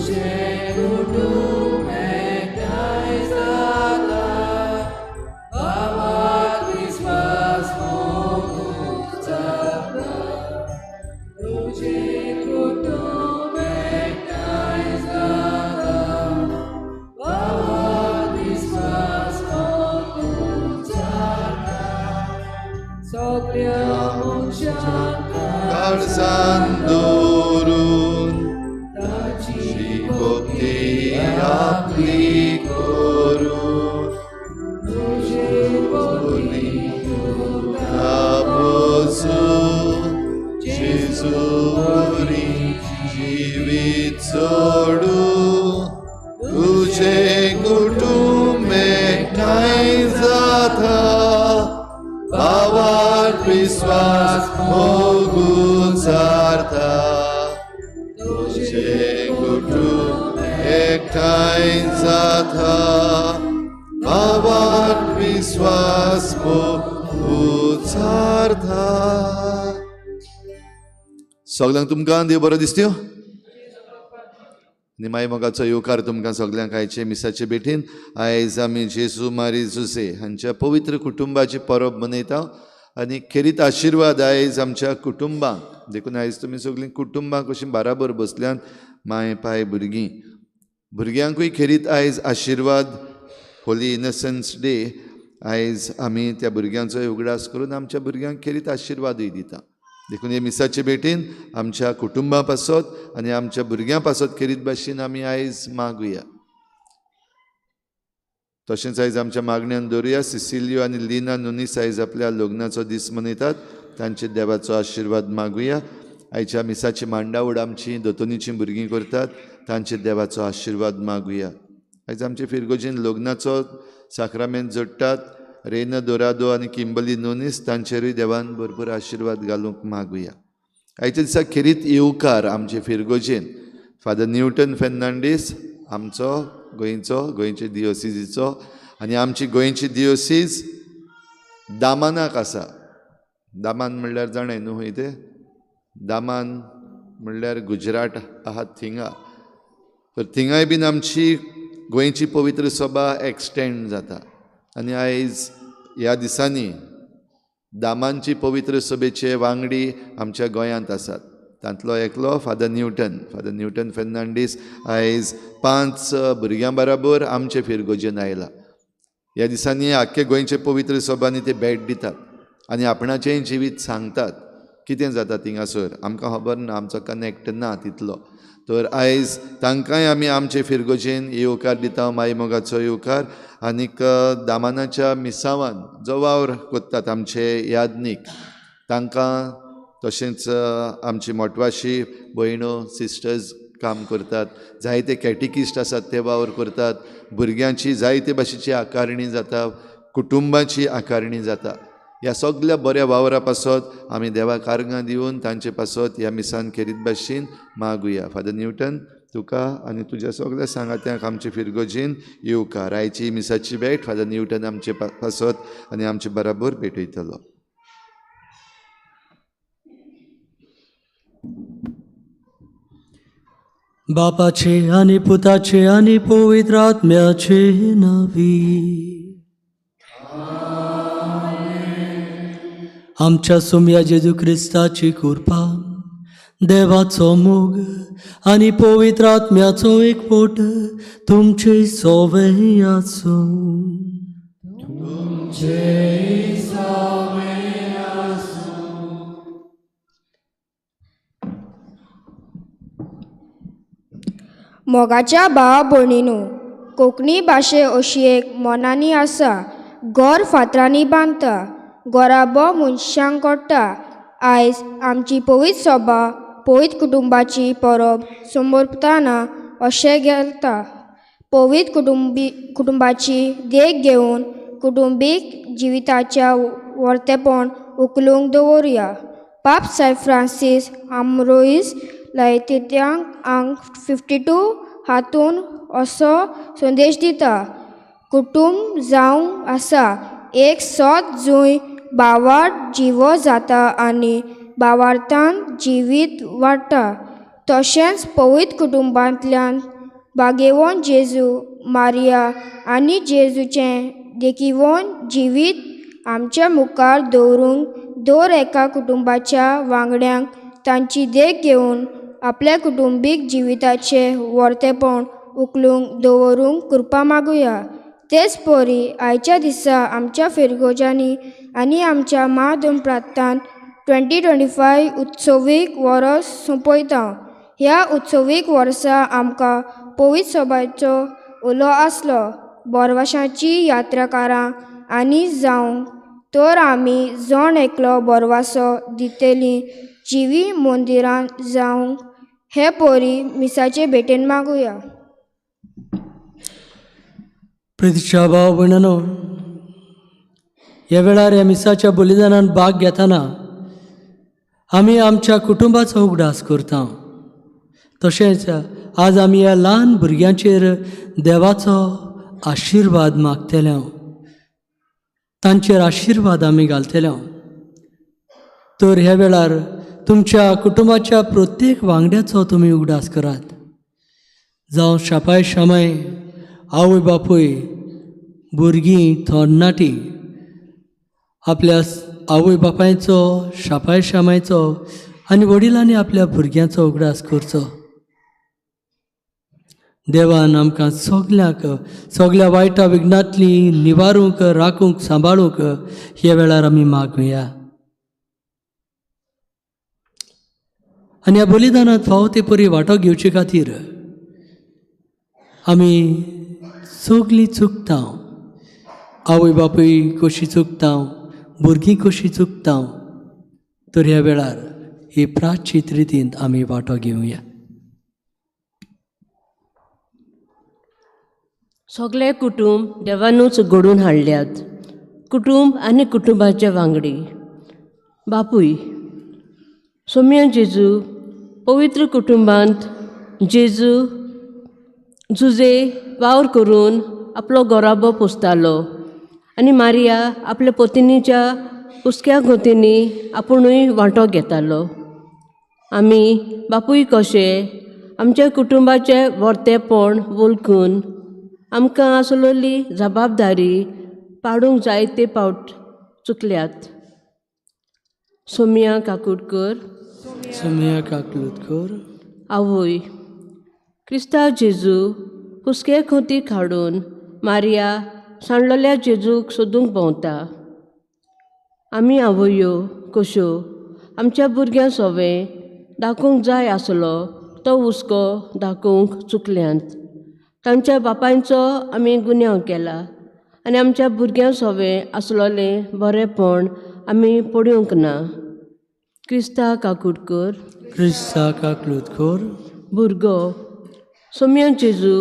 तुजें कुटुंब एकठांय जाता, भावार्थ विस्वास मोग उचारता. तुजें कुटुंब एकठांय जाता, भावार्थ विस्वास मोग उचारता. सगळ्या मनशांक काळजान दवरून ताची भक्ती आपली करून तुजे बोली तुका बसूं जेजू वरी जिवीत सोडूं तुजें कुटुंब एकठांय जाता, भावार्थ विस्वास मोग उचारता. तुजें कुटुंब एकठांय जाता, भावार्थ विस्वास मोग उचारता. सगल्यांक तुमकां देव बरो दिसत्यो आनी माई मोगाचो येवकार तुमकां सगल्यांक आयचे मिसाचे भेटीन. आयज आमी जेजू मारी जुसे हांच्या पवित्र कुटुंबाची परब मनयता आनी खेरीत आशिर्वाद आयज आमच्या कुटुंबांक. देखून आयज तुमी सगळीं कुटुंबां कशीं बाराबर बसल्यान, माय पाय भुरगीं, भुरग्यांकूय खेरीत आयज आशिर्वाद. होली इनोसन्स डे आयज आमी त्या भुरग्यांचोय उगडास करून आमच्या भुरग्यांक खेरीत आशिर्वादूय दिता. देखून हे मिसाचे भेटीन आमच्या कुटुंबा पासत आनी आमच्या भुरग्यां पासत खेरीत भाशेन आमी आयज मागुया. तशेंच आयज आमच्या मागण्यान दवरुया सिसिलियो आनी लिना नुनीस आयज आपल्या लग्नाचो दीस मनयतात, तांचे देवाचो आशिर्वाद मागुया. आयच्या मिसाची मांडावळ आमची दोतोनीची भुरगीं करतात, तांचे देवाचो आशिर्वाद मागुया. आयज आमचे फिरगोजीन लग्नाचो साक्रामेंत जोडटात रेना दोरादो आनी किंबली नुनीस, तांचेरूय देवान भरपूर आशिर्वाद घालूंक मागुया. आयच्या दिसा खेरीत येवकार आमचे फिरगोजेन फादर न्यूटन फेर्नांडीस आमचो गोंयचो, गोंयचे दियोसिजीचो, आनी आमची गोंयची दियोसीज दामानाक आसा. दामान म्हणल्यार जाणाय न्हू खंय तें? दामान म्हणल्यार गुजरात आहा थिंगा. तर थिंगाय बीन आमची गोंयची पवित्र सभा एक्सटेंड जाता आनी आयज ह्या दिसांनी दामानची पवित्र सभेचे वांगडी आमच्या गोंयांत आसात. तांतलो एकलो father Newton, father Newton Fernandes आयज 5 भुरग्यां बराबर आमचे फिरगोजेन आयला. ह्या दिसांनी आख्खे गोंयचे पवित्र सभांनी ते भेट दितात आनी आपणाचेंय जिवीत सांगतात कितें जाता थिंगासर. आमकां खबर ना, आमचो कनेक्ट ना तितलो. तर आयज तांकांय आमी आमचे फिरगोजेन येवकार दिता, माई मोगाचो येवकार. आनीक दामानाच्या मिसावान जो वावर करतात आमचे यादनीक तांकां, तशेंच आमची मोटवाशी भयणो सिस्टर्स काम करतात, जायते कॅटिकिस्ट आसात ते वावर करतात, भुरग्यांची जायते भाशेची आकारणी जाता, कुटुंबाची आकारणी जाता. ह्या सगल्या बऱ्या वावरा पासत आमी देवाक आर्गां दिवन तांचे पासत ह्या मिसान खेरीत भाशेन मागुया. फादर न्यूटन, तुका आनी तुज्या सगल्या सांगात्यांक आमचे फिरगोजेन येवकार. आयची मिसाची भेट फादर न्यूटन आमचे पासत आनी आमचे बराबर भेटयतलो. बापाचे आनी पुताचे आनी पवित्र आत्म्याचे नांवी. आमच्या सुम्या जेजू क्रिस्ताची कृपा, देवाचो मोग आनी पवित्र आत्म्याचो एकवट तुमचे सोवे आसूं. मोगाच्या भावा भयणीनू, कोंकणी भाशे अशी एक मोनांनी आसा. घर फातरांनी बांदता, गोराबो मनशांक कोट्टा. आयज आमची पवित्र सभा पवित्र कुटुंबाची परब समर्पताना अशें घेता. पवित्र कुटुंबाची देख घेवन कुटुंबीक जिविताच्या वर्तेपण उखलूंक दवरुया. पाप सायब फ्रांसीस आमरोईस लायतित्यांक आंक 52 हातून असो संदेश दिता. कुटुंब जावंक आसा एक सत जूंय भावार्थ जिवो जाता आनी भावार्थान जिवीत वाडटा. तशेंच पवित्र कुटुंबांतल्यान बागेवन जेजू मारिया आनी जेजूचें देखिवन जिवीत आमच्या मुखार दवरूंक दर एका कुटुंबाच्या वांगड्यांक तांची देख घेवन आपल्या कुटुंबीक जिविताचें वर्तेपण उखलूंक दवरूंक कृपा मागुया. तेच परी आयच्या दिसा आमच्या फिरगोजांनी आनी आमच्या माधम प्रांतान 2025 उत्सवीक वरस सोंपयता. ह्या उत्सवीक वर्सा आमकां पवित्र सभाचो उलो आसलो बोरवाशाची यात्राकारां आनी जावंक तर आमी जण एकलो बोरवासो दितली जिवी मंदिरान जावंक हे परी मिसाचे भेटेन मागुया. प्रितीच्या भाव भयणांनो, ह्या वेळार ह्या मिसाच्या बलिदानान भाग घेतना आमी आमच्या कुटुंबाचो उगडास करता. तशेंच आज आमी ह्या ल्हान भुरग्यांचेर देवाचो आशिर्वाद मागतले, तांचेर आशिर्वाद आमी घालतले. तर ह्या वेळार तुमच्या कुटुंबाच्या प्रत्येक वांगड्याचो तुमी उगडास करात, जावं शापाय शामाय, आवय बापूय, भुरगीं, थोरनाटी, आपल्या आवय बापायचो, शापाय शामायचो आनी वडिलांनी आपल्या भुरग्यांचो उगडास करचो. देवान आमकां सगल्यांक सगल्या वायटा विघ्नांतली निवारूंक, राखूंक, सांबाळूंक ह्या वेळार आमी मागुया. आनी ह्या बलिदानांत फावो ते परी वांटो घेवचे खातीर आमी सगलीं चुकता, आवय बापूय कशी चुकता, भुरगीं कशी चुकता, तर ह्या वेळार ही प्राचीत रितींत आमी वांटो घेवया. सगळे कुटूंब देवानूच घडोवन हाडल्यात. कुटूंब आनी कुटुंबाचे वांगडी. बापूय सोम्या जेजू पवित्र कुटुंबांत जेजू जुजे वावर करून आपलो गोराबो पोसतालो आनी मारिया आपल्या पतिनीच्या हुसक्या गोतींनी आपुणूय वांटो घेतालो. आमी बापूय कशे आमच्या कुटुंबाचें वर्तेपण वळखून आमकां आसलेली जबाबदारी पाडूंक जायते पावट चुकल्यात. सोमिया काकुटकर. सोमिया काकलूतकर. आवय क्रिस्तांव जेजू हुसके खोंती हाडून मारिया सांडलेल्या जेजूक सोदूंक भोंवता. आमी आवयो कश्यो आमच्या भुरग्यां सोवें दाखोवंक जाय आसलो तो हुस्को दाखोवंक चुकल्यांत. तांच्या बापायचो आमी गुन्यांव केला आनी आमच्या भुरग्यां सोवें आसलोलें बरेंपण आमी पळोवंक ना. क्रिस्ता काकुटकर. क्रिस्ता काकलूतकर. भुरगो सोम्या जेजू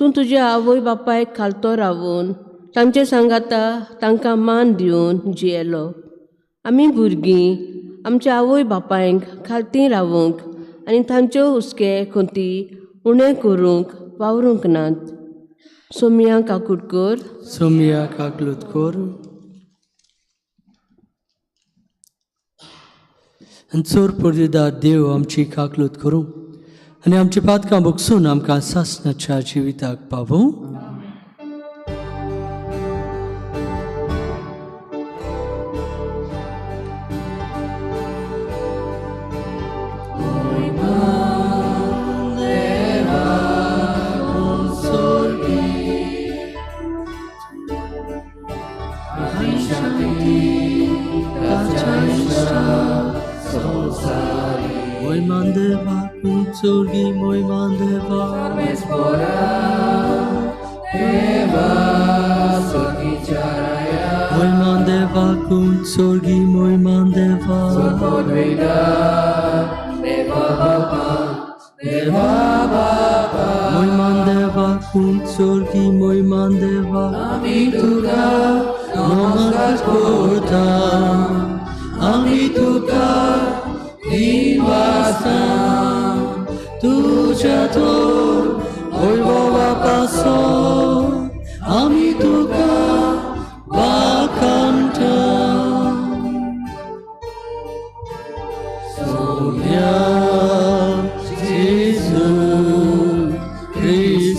तूं तुज्या आवय बापायक खालतो रावून तांचे सांगाता तांकां मान दिवन जियेलो. आमी भुरगीं आमच्या आवय बापायक खालती रावूंक आनी तांच्यो हुस्के खोंती उणें करूंक वावरूंक नात. सोमिया काकुटकर. सोमिया काकलूतकर. आनी चोर पुर्दिदार देव आमची काकलूत करूं आनी आमची पातकां भोगसून आमकां सासणाच्या जिविताक पावूं. Sorgi moi mandeva moi mandeva kun sorgi moi mandeva moi mandeva kun sorgi moi mandeva ami tuka namaskar kortam ami tuka divastam तुझ्या थोर वैभवापासून आमी तुका वाखाणटा. सोम्या जेजू क्रिस्ता.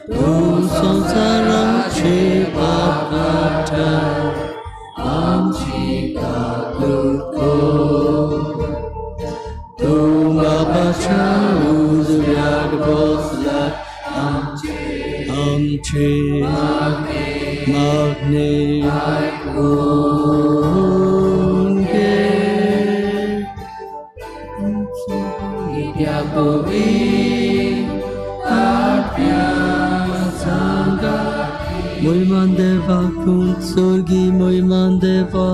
तूं संवसाराचे पाप काडटा आमची काकूट कर. तूं बापाच्या उजव्याक बसला आमचे आमचे मागणे आयकून घे. महिमान देवा खून स्वर्गी महिमान देवा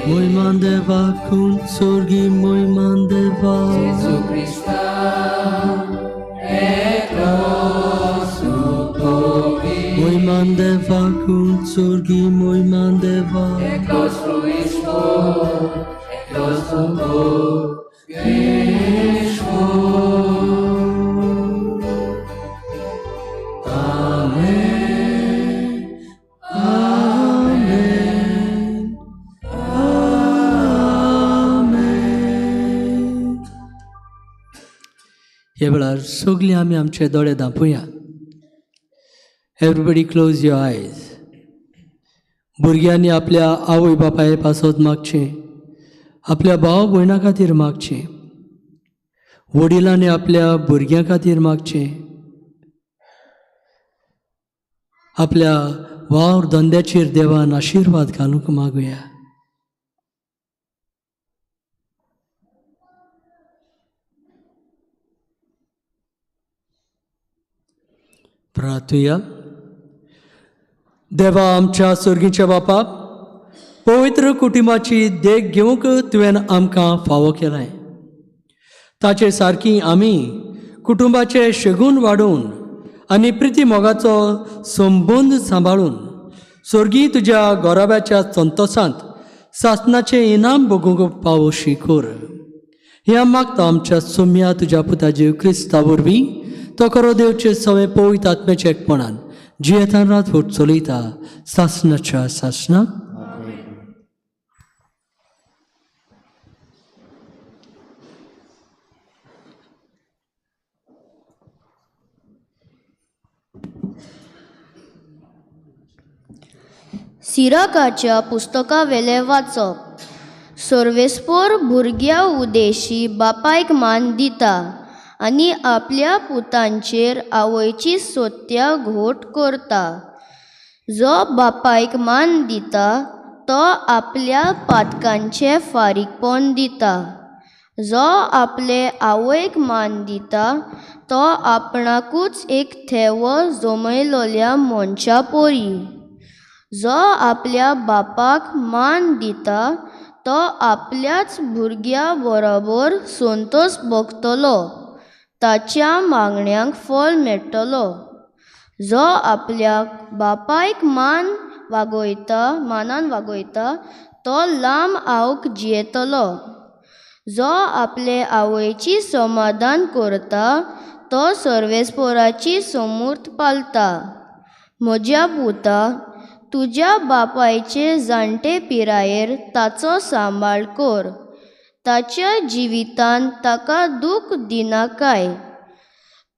महिमान देवा खून स्वर्गी महिमान देवा महिमान देवा खून स्वर्गी महिमान देवा ह्या वेळार सगळीं आमी आमचे दोळे धांपुया. Everybody close your eyes. भुरग्यांनी आपल्या आवय बापाय पासत मागचें, आपल्या भाव भयणा खातीर मागचें, वडिलांनी आपल्या भुरग्यां खातीर मागचें, आपल्या वावर धंद्याचेर देवान आशिर्वाद घालूंक मागुया. प्रार्थुया. देवा आमच्या सर्गीच्या बापा, पवित्र कुटुंबाची देख घेवंक तुवें आमकां फावो केलाय. ताचे सारकी आमी कुटुंबाचे शेगून वाडोवन आनी प्रिती मोगाचो संबंद सांबाळून स्वर्गीय तुज्या गोराब्याच्या संतोसांत सासनाचें इनाम भोगूंक पावोशी कर. ह्या मागता आमच्या सोम्या तुज्या पुता जीव क्रिस्ता वरवीं, तो खरो देवचे सवे पवित्र आत्म्याच्या एकपणान जियेतान रातभर चलयता सासनाच्या सासनाक. सिराकाच्या पुस्तकावेलें वाचप. सर्वेस्पोर भुरग्या उदेशी बापायक मान दिता आनी आपल्या पुतांचेर आवयची सत्या घोट करता. जो बापायक मान दिता तो आपल्या पातकांचें फारीकपण दिता. जो आपले आवयक मान दिता तो आपणाकूच एक थेवो जमयलोल्या मनशा परी. जो आपल्या बापाक मान दिता तो आपल्याच भुरग्या बरोबर संतोष भोगतलो, ताच्या मागण्यांक फल मेळटलो. जो आपल्या बापायक मान वागयता मानान वागयता तो लांब आवक जियेतलो. जो आपले आवयची समाधान करता तो सर्वेस्पोराची समूर्त पालता. म्हज्या पुता, तुज्या बापायचे जाणटे पिरायेर ताचो सांबाळ कर, ताच्या जिवितान ताका दूख दिनाकाय.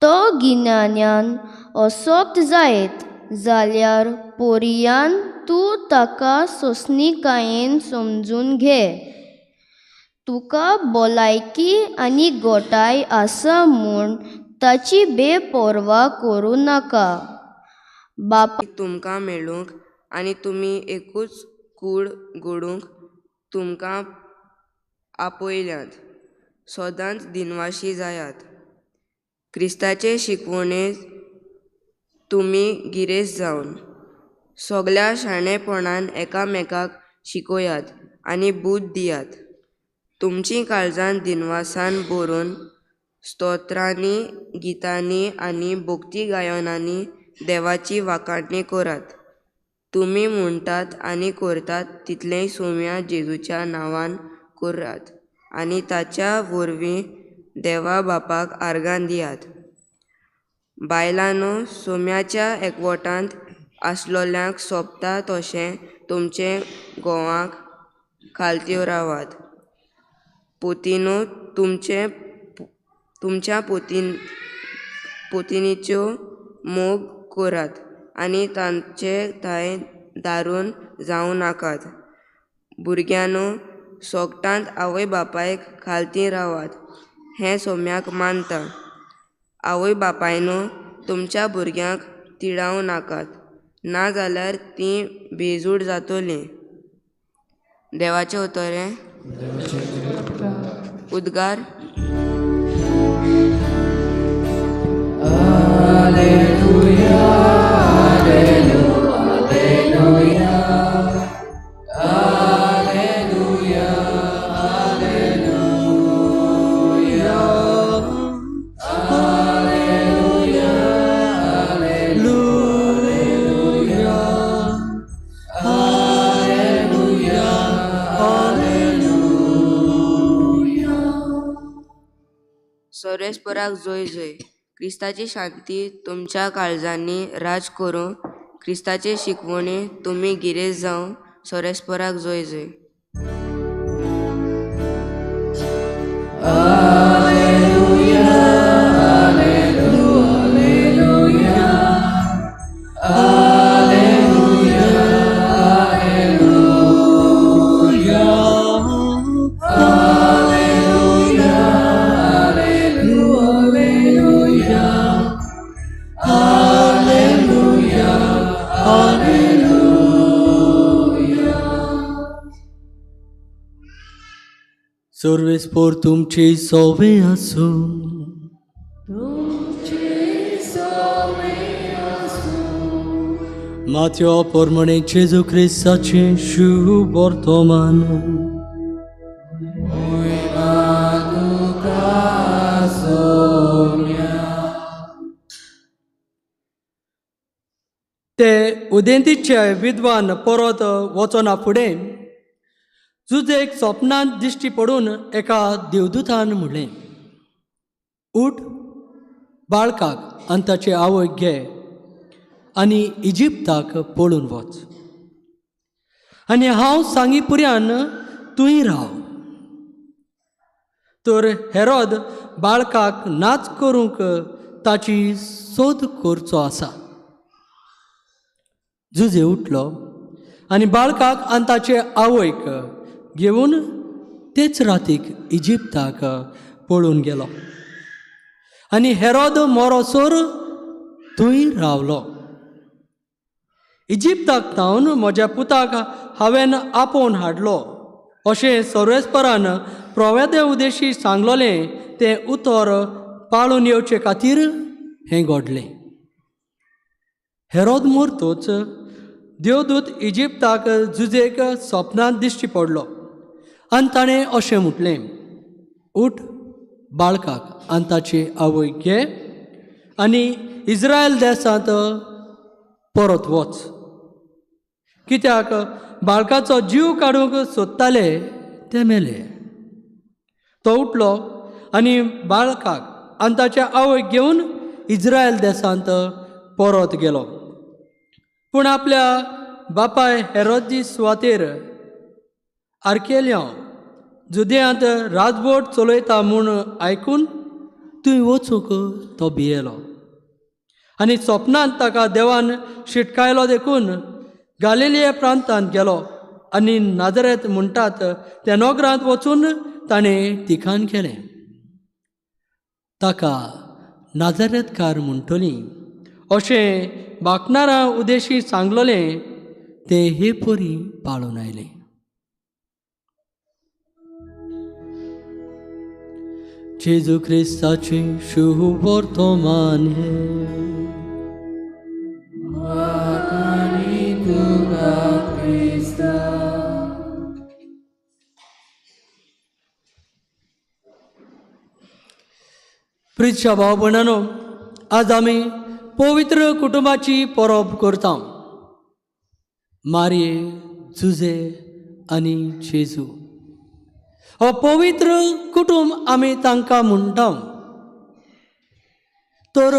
तो गिन्यानान असक्त जायत जाल्यार पोरयान तूं ताका सोंसणीकायेन समजून घे. तुका भलायकी आनी गोटाय आसा म्हूण ताची बेपर्वा करूं नाका. बापा तुमकां मेळूंक आनी तुमी एकूच कूड घडूंक तुमकां आपयल्यात. सदांच दिनवाशी जायात. क्रिस्ताचे शिकवणेंत तुमी गिरेस्त जावन सगल्या शाणेपणान एकामेकाक शिकयात आनी बूद दियात. तुमचीं काळजां दिनवासान भरून स्तोत्रांनी, गितांनी आनी भक्ती गायनांनी देवाची वाखाणणी करात. तुमी म्हणटात आनी करतात तितलेंय सोम्या जेजूच्या नांवान करात आनी ताच्या वरवीं देवा बापाक आर्गां दियात. बायलांनो, सोम्याच्या एकवटांत आसलोल्यांक सोबता तशें तुमचे घोवांक खालत्यो रावात. पुतिनो तुमचे तुमच्या पुतीन पुतिनीच्यो मोग करात आनी तांचे थांय दारून जावं नाकात. भुरग्यांनो, सोगटांत आवय बापायक खालती रावात, हें सोम्याक मानता. आवय बापायनो, तुमच्या भुरग्यांक तिडावं नाकात, नाजाल्यार तीं बेजूड जातलीं. देवाचें उतर हें. उद्गार. सर्वेस्पराक जय जय. क्रिस्ताची शांती तुमच्या काळजांनी राज करूं. क्रिस्ताचे शिकवणी तुमी गिरेस्त जावं. सर्वेस्पराक जय जय. सर्वेस्पोर तुमची सोवे आसूं. तुमचे सवे आसूं. माथ्यो परमणे जेजू क्रिस्ताचें शुभ वर्तमान. ते उदेंतीचे विद्वान परत वचना फुडें जुजेक सपनांत दिश्टी पडून एका देवदूतान म्हणलें, उठ, बाळकाक आनी ताचे आवयक घे आनी इजिप्ताक पळून वच, आनी हांव सांगी पुऱ्यान तूंय राव. तर हेरोद बाळकाक नाच करूंक ताची सोद करचो आसा. जुजे उठलो आनी बाळकाक आनी ताचे आवयक घेवन तेच रातीक इजिप्ताक पळून गेलो, आनी हेरोद मोरोसोर थंय रावलो. इजिप्ताक थावन म्हज्या पुताक हांवें आपोवन हाडलो अशें सर्वेस्परान प्रोवेदे उदेशी सांगलोलें तें उतर पाळून येवचे खातीर हें घडलें. हेरोद मोरतोच देवदूत इजिप्ताक जुजेक सपनांत दिश्टी पडलो आनी ताणें अशें म्हटलें, उठ, बाळकाक आनी ताची आवय घे आनी इस्रायल देसांत परत वच, कित्याक बाळकाचो जीव काडूंक सोदताले ते मेले. तो उठलो आनी बाळकाक आनी ताच्या आवयक घेवन इस्रायल देसांत परत गेलो. पूण आपल्या बापाय हेरोदी सुवातेर आर्केल्यांव जुदयांत राजबोट चलयता म्हूण आयकून थंय वचूंक तो भियेलो, आनी सपनांत ताका देवान शिटकायलो देखून गालिलिया प्रांतांत गेलो आनी नाजरेत म्हणटात त्या नगरांत वचून ताणें तिखान केलें. ताका नाजरेतकार म्हणटली अशें बाकणारां उदेशी सांगलोलें तें हे परी पाळून आयलें. जेजू क्रिस्ताचें शुभ वर्तमान हें. आनी तुका क्रिस्ता. प्रितच्या भाव भयणांनो, आज आमी पवित्र कुटुंबाची परब करता. मारये, जुजे आनी जेजू हो पवित्र कुटुंब आमी तांकां म्हणटा. तर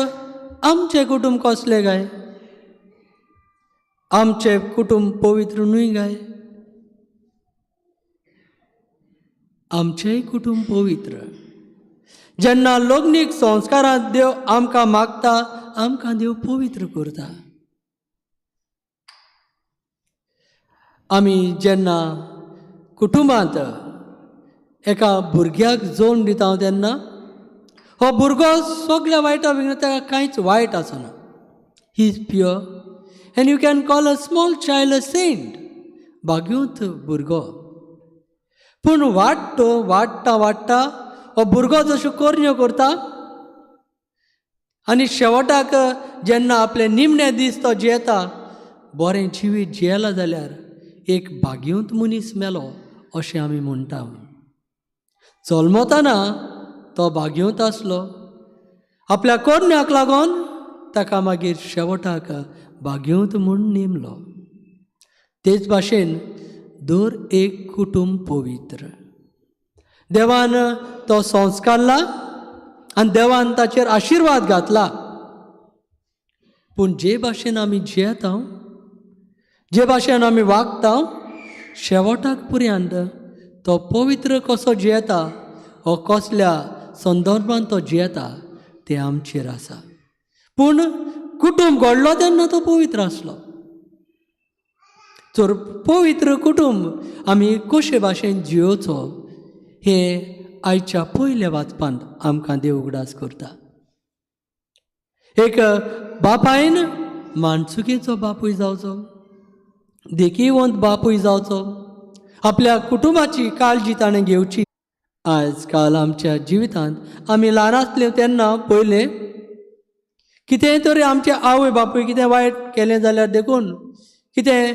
आमचें कुटुंब कसलें काय? आमचें कुटुंब पवित्र न्हय काय? आमचेंय कुटुंब पवित्र. जेन्ना लग्नीक संस्कारांत देव आमकां मागता, आमकां देव पवित्र करता. आमी जेन्ना कुटुंबांत एका भुरग्याक जोड दिता तेन्ना हो भुरगो सगल्या वायटा विंगड, ताका कांयच वायट आसना. He is pure and you can call a small child a saint, भाग्योत भुरगो. पूण वाडटो वाडटा वाडटा हो भुरगो जश्यो करण्यो करता आनी शेवटाक जेन्ना आपले निमणे दीस तो जियेता, बरें जिवीत जियेला जाल्यार एक भाग्यवंत मनीस मेलो अशें आमी म्हणटा. जल्मतना तो भाग्यवंत आसलो, आपल्या करण्याक लागून ताका मागीर शेवटाक भाग्यवंत म्हूण नेमलो. तेच भाशेन दर एक कुटुंब पवित्र. देवान तो संस्कारला आनी देवान ताचेर आशिर्वाद घातला. पूण जे भाशेन आमी जियेता, जे भाशेन आमी वागता, शेवटाक पर्यंत तो पवित्र कसो जियेता, हो कसल्या संदर्भान तो जियेता तें आमचेर आसा. पूण कुटुंब घडलो तेन्ना तो पवित्र आसलो. तर पवित्र कुटुंब आमी कशे भाशेन जियोवचो हें आयच्या पयल्या वाचपांत आमकां देव उगडास करता. एक बापायन माणसुकेचो बापूय जावचो, देखीवंत बापूय जावचो, आपल्या कुटुंबाची काळजी ताणें घेवची. आयज काल आमच्या जिवितांत आमी ल्हान आसले तेन्ना पयलें कितेंय तरी आमचे आवय बापूय कितें वायट केलें जाल्यार देखून कितें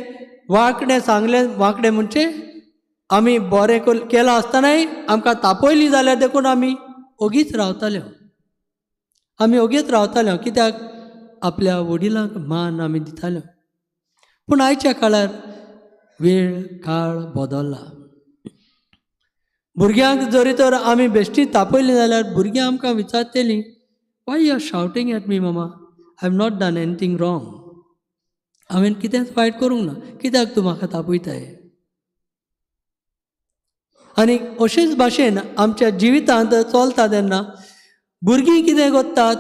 वांकडें सांगलें, वांकडें म्हणचें आमी बरें केलां आसतनाय आमकां तापयली जाल्यार देखून आमी ओगीच रावताल्यो, आमी ओगीच रावताल्यो. कित्याक? आपल्या वडिलांक मान आमी दिताल्यो. पूण आयच्या काळार वेळ काळ बदल्ला. भुरग्यांक जरी तर आमी बेश्टी तापयली जाल्यार भुरगीं आमकां विचारतलीं, why you are shouting at me mama, I have not done anything wrong, हांवें कितेंच वायट करूंक ना, कित्याक तूं म्हाका तापयताय? आनी अशेच भाशेन आमच्या जिवितांत चलता तेन्ना भुरगीं कितें करतात,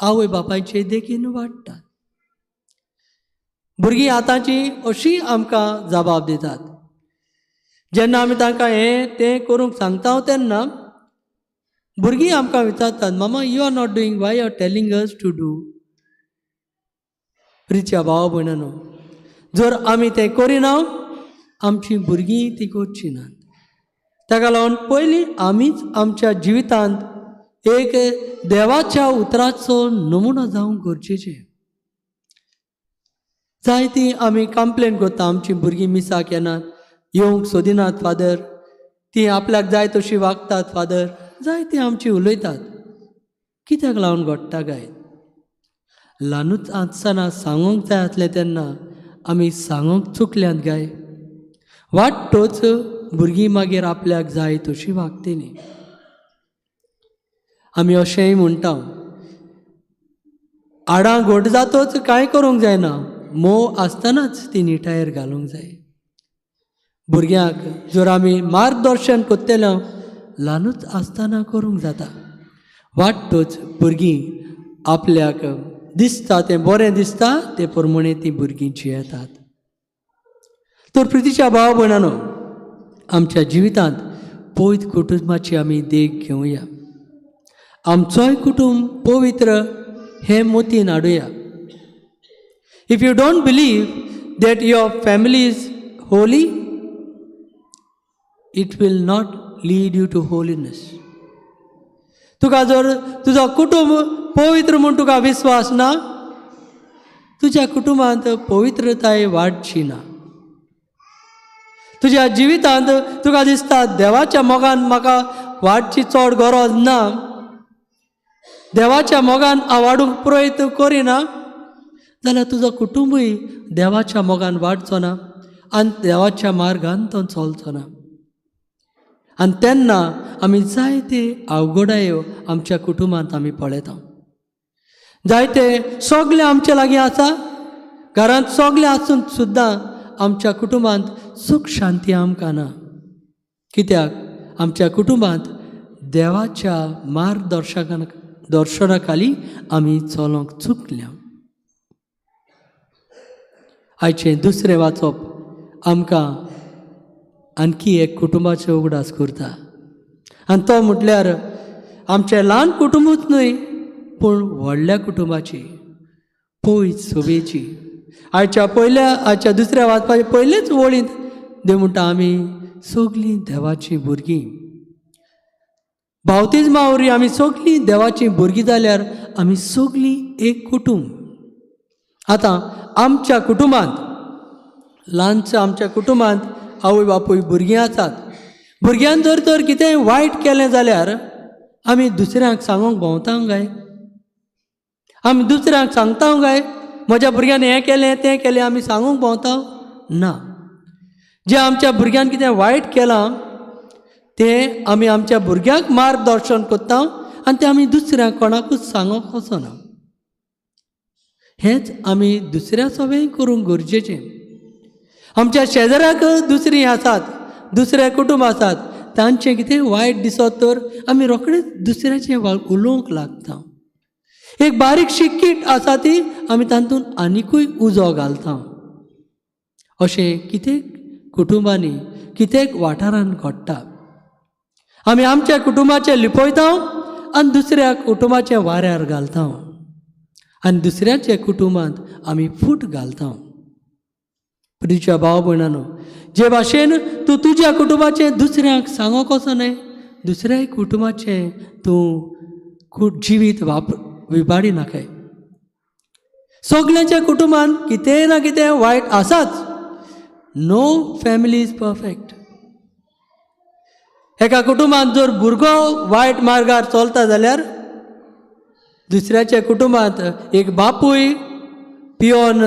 आवय बापायचे देखीन वाडटात. भुरगीं आतांची अशी आमकां जबाब दितात. जेन्ना आमी तांकां हें तें करूंक सांगता तेन्ना भुरगीं आमकां विचारतात, mama you are not doing, why you are telling us to do? प्रिच्या भाव भयणानो, जर आमी तें करिना आमचीं भुरगीं तीं करचीं नात. ताका लागून पयलीं आमीच आमच्या जिवितांत एक देवाच्या उतराचो नमुनो जावंक गरजेचें. जायती आमी कंप्लेन करता, आमचीं भुरगीं मिसाक येनात, येवंक सोदिनात फादर, ती आपल्याक जाय तशी वागतात फादर, जायती आमची उलयतात. कित्याक लागून घडटा काय? ल्हानूच आसतना सांगूंक जाय आसलें तेन्ना आमी सांगूंक चुकल्यात काय? वाडटोच भुरगीं मागीर आपल्याक जाय तशी वागतलीं. आमी अशेंय म्हणटा, आडां घट जातच कांय करूंक जायना, मोव आसतनाच ती निटायेर घालूंक जाय. भुरग्यांक जर आमी मार्गदर्शन करतले ल्हानूच आसतना करूंक जाता. वाडटोच भुरगीं आपल्याक दिसता तें बरें दिसता ते प्रमाणे ती भुरगीं जियेतात. तर प्रितीच्या भाव भयणानो, आमच्या जिवितांत पवित्र कुटुंबाची आमी देख घेवया. आमचोय कुटुंब पवित्र हें मोतीन हाडुया. If you don't believe that your family is holy, it will not lead you to holiness. तुका जर तुजो कुटुंब पवित्र म्हूण तुका विस्वास ना, तुज्या कुटुंबांत पवित्रताय वाडची ना. तुज्या जिवितांत तुका दिसता देवाच्या मोगान म्हाका वाडची चड गरज ना, देवाच्या मोगान हांव वाडूंक प्रयत्न करिना, जाल्यार तुजो कुटुंबूय देवाच्या मोगान वाडचो ना आनी देवाच्या मार्गान तो चलचो ना. आनी तेन्ना आमी जायते अवघडायो आमच्या कुटुंबांत आमी पळयता. जायते सगळे आमचे लागीं आसा, घरांत सगळें आसून सुद्दां आमच्या कुटुंबांत सूख शांती आमकां ना. कित्याक आमच्या कुटुंबांत देवाच्या मार्गदर्शकान दर्शना खाली आमी चलोवंक चुकल्या. आयचें दुसरें वाचप आमकां आणखी एक कुटुंबाचो उगडास करता आनी तो म्हटल्यार आमचें ल्हान कुटुंबूच न्हय पूण व्हडल्या कुटुंबाची पयस सोबेची. आयच्या पयल्या आयच्या दुसऱ्या वाचपाच्या पयलेच वळींत देव म्हणटा आमी सगलीं देवाचीं भुरगीं. बावतिज्मा वरवीं आमी सगलीं देवाचीं भुरगीं जाल्यार आमी सगलीं एक कुटूंब. आतां आमच्या कुटुंबांत ल्हानशा आमच्या कुटुंबांत आवय बापूय भुरगीं आसात. भुरग्यान जर तर कितेंय वायट केलें जाल्यार आमी दुसऱ्यांक सांगूंक भोंवता काय? आमी दुसऱ्यांक सांगता काय म्हज्या भुरग्यान हें केलें तें केलें आमी सांगूंक भोंवता ना. जें आमच्या भुरग्यान कितें वायट केलां तें आमी आमच्या भुरग्यांक मार्गदर्शन करता आनी तें आमी दुसऱ्यांक कोणाकूच सांगूंक वचना. हेंच आमी दुसऱ्या सवेंय करूंक गरजेचें. आमच्या शेजाऱ्याक दुसरीं आसात, दुसरे कुटुंब आसात, तांचें कितें वायट दिसत तर आमी रोखडेच दुसऱ्याचें उलोवंक लागता. एक बारीकशी कीट आसा ती आमी तातूंत आनिकूय उजो घालता. अशें कितें कुटुंबांनी कितें वाठारांत घडटा. आमी आमच्या कुटुंबाचें लिपयता आनी दुसऱ्या कुटुंबाचें वाऱ्यार घालता आनी दुसऱ्याच्या कुटुंबांत आमी फूट घालता. प्रिच्या भाव भयणानो, जे भाशेन तूं तुज्या कुटुंबाचें दुसऱ्यांक सांगूंक वचो न्हय, दुसऱ्याय कुटुंबाचें तूं जिवीत वापर विबाडी नाकाय. सगल्यांच्या कुटुंबांत कितेंय ना कितें वायट आसाच. No family is perfect. एका कुटुंबांत जर भुरगो वायट मार्गार चलता जाल्यार दुसऱ्याच्या कुटुंबांत एक बापूय पियोन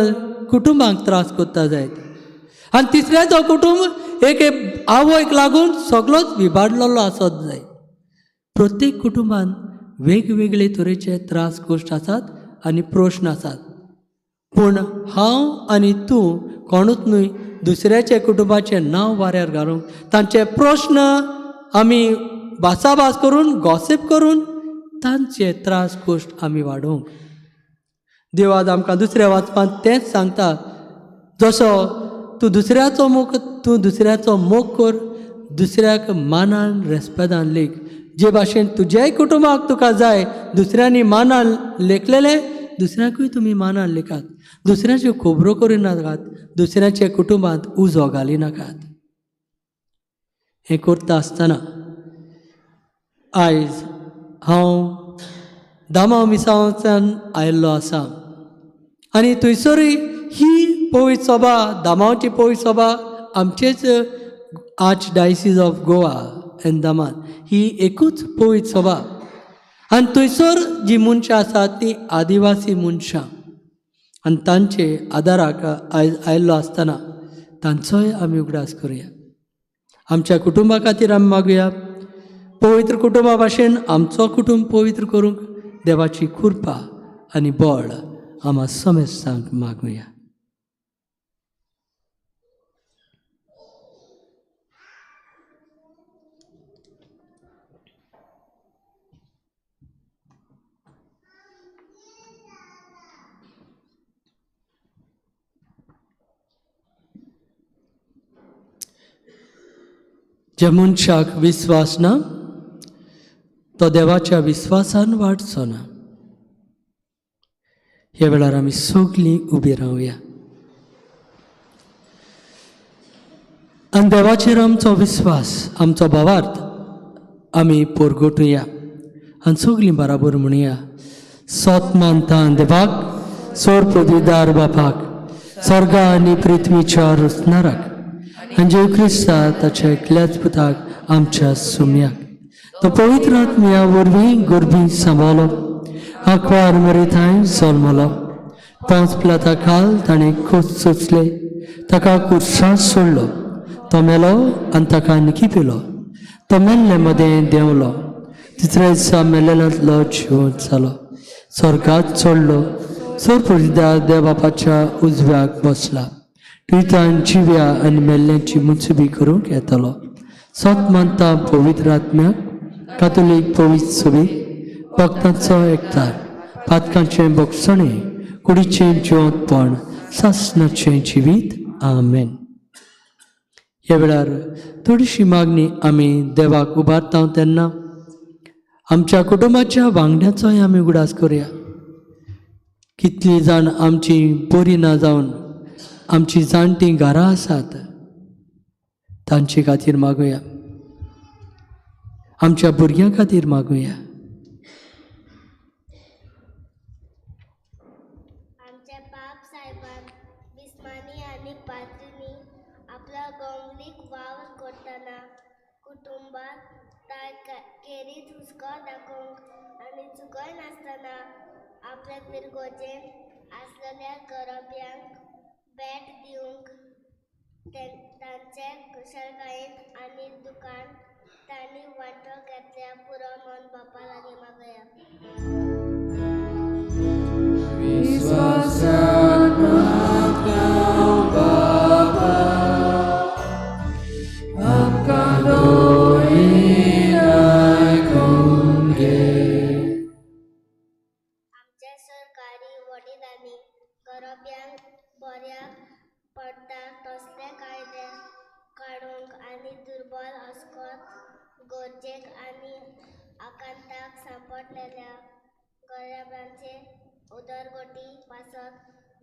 कुटुंबांक त्रास करता जायत आनी तिसऱ्याचो कुटुंब एक आवयक लागून सगळोच विबाडलेलो आसत जाय. प्रत्येक कुटुंबांत वेगवेगळे तरेचे त्रास कश्ट आसात आनी प्रश्न आसात. पूण हांव आनी तूं कोणूच न्हय दुसऱ्याच्या कुटुंबाचें नांव वाऱ्यार घालूंक, तांचे प्रश्न आमी भासाभास करून गॉसीप करून तांचे त्रास कश्ट आमी वाडोवंक. देव आज आमकां दुसऱ्या वाचपांत तेंच सांगता, जसो तूं दुसऱ्याचो मोग तूं दुसऱ्याचो मोग कर, दुसऱ्याक मानान रेस्पेदान लेख. जे भाशेन तुज्याय कुटुंबाक तुका जाय दुसऱ्यांनी मानान लेखलेलें दुसऱ्याकूय तुमी मानान लेखात. दुसऱ्याच्यो खबरो करिनाकात, दुसऱ्याच्या कुटुंबांत उजो घालिनाकात. हें करता आसतना आयज हांव दामांव मिसांवच्यान आयिल्लो आसा आनी थंयसरूय ही पवित्र सभा, दामांवची पवित्र सभा आमचेच archdiocese of Goa and Daman ही एकूच पवित्र सभा. आनी थंयसर जी मनशां आसात ती आदिवासी मनशां आनी तांचे आदाराक आयज आयिल्लो आसतना तांचोय आमी उगडास करुया. आमच्या कुटुंबा खातीर आमी मागुया, पवित्र कुटुंबा भाशेन आमचो कुटुंब पवित्र करूंक देवाची कृपा आनी बळ आमा समेस्तांक मागुया. ज्या मनशाक विस्वास ना तो देवाच्या विस्वासान वाडचो ना. ह्या वेळार आमी सगलीं उबी रावया आनी देवाचेर आमचो विस्वास, आमचो भावार्थ आमी पोरगोटुया आनी सगलीं बराबर म्हणुया, सोत मानता देवाक, सोर पदवीदार बापाक, स्वर्गा आनी पृथ्वीच्या रचणाराक, आनी जेव क्रिस्ता ताच्या एकल्याच पुताक आमच्या सुम्याक, तो पवित्र आत्म्या वरवीं गोरबी सांबाळलो, आंकवार मरेथांय जल्मलो, पांच प्लाता खाल ताणें खोस सोंसले, ताका कुर्सांत सोडलो, तो मेलो आनी ताका निखिपिलो, तो मेल्ले मदें देंवलो, तिसऱ्या दिसा मेल्ल्यांतलो जिवंत जालो, स्वर्गात चडलो, सरपरिदा देवबापाच्या उजव्याक बसला. तुयतान जिव्या आनी मेल्ल्यांची मुचबी करूंक येतलो. सत मानता पवित्र आत्म्याक, कातोलीक पवित्र सोबीत भक्तांचो एकतार, पातकांचें भोगसणें, कुडीचें जिवंतपण, सासणाचें जिवीत. आमेन. ह्या वेळार थोडीशी मागणी आमी देवाक उबारता तेन्ना आमच्या कुटुंबाच्या वांगड्याचोय आमी उगडास करुया. कितलीं जाण आमची बरी ना जावन आमची जाणटीं घरां आसात, तांचे खातीर मागुया. आमच्या भुरग्यां खातीर मागुया. आमच्या बाप साहेबान बिस्मानी आनी पात्रीनी आपल्या गोंगलीक वावर करतना कुटुंबात केरीत हुस्को दाखोवंक आनी चुकय नासतना आपल्या पिरगोजेन आसलेल्या गरब्यांक भेट दिवंक तांचे कुशळकायेन आनी दुकान तांणी वांटो घेतल्या पुरो म्हूण बापा लागीं मागया. विश्वासान मागता बापा, आमकां दोळी आयकून घे. आमच्या सरकारी वडिलांनी गरब्यांक बऱ्याक पडटा तसले कायदे काडूंक आनी दुर्बल अस्कत गरजेक आनी आकांताक सांपडलेल्या गरब्यांचे उदरगती पासत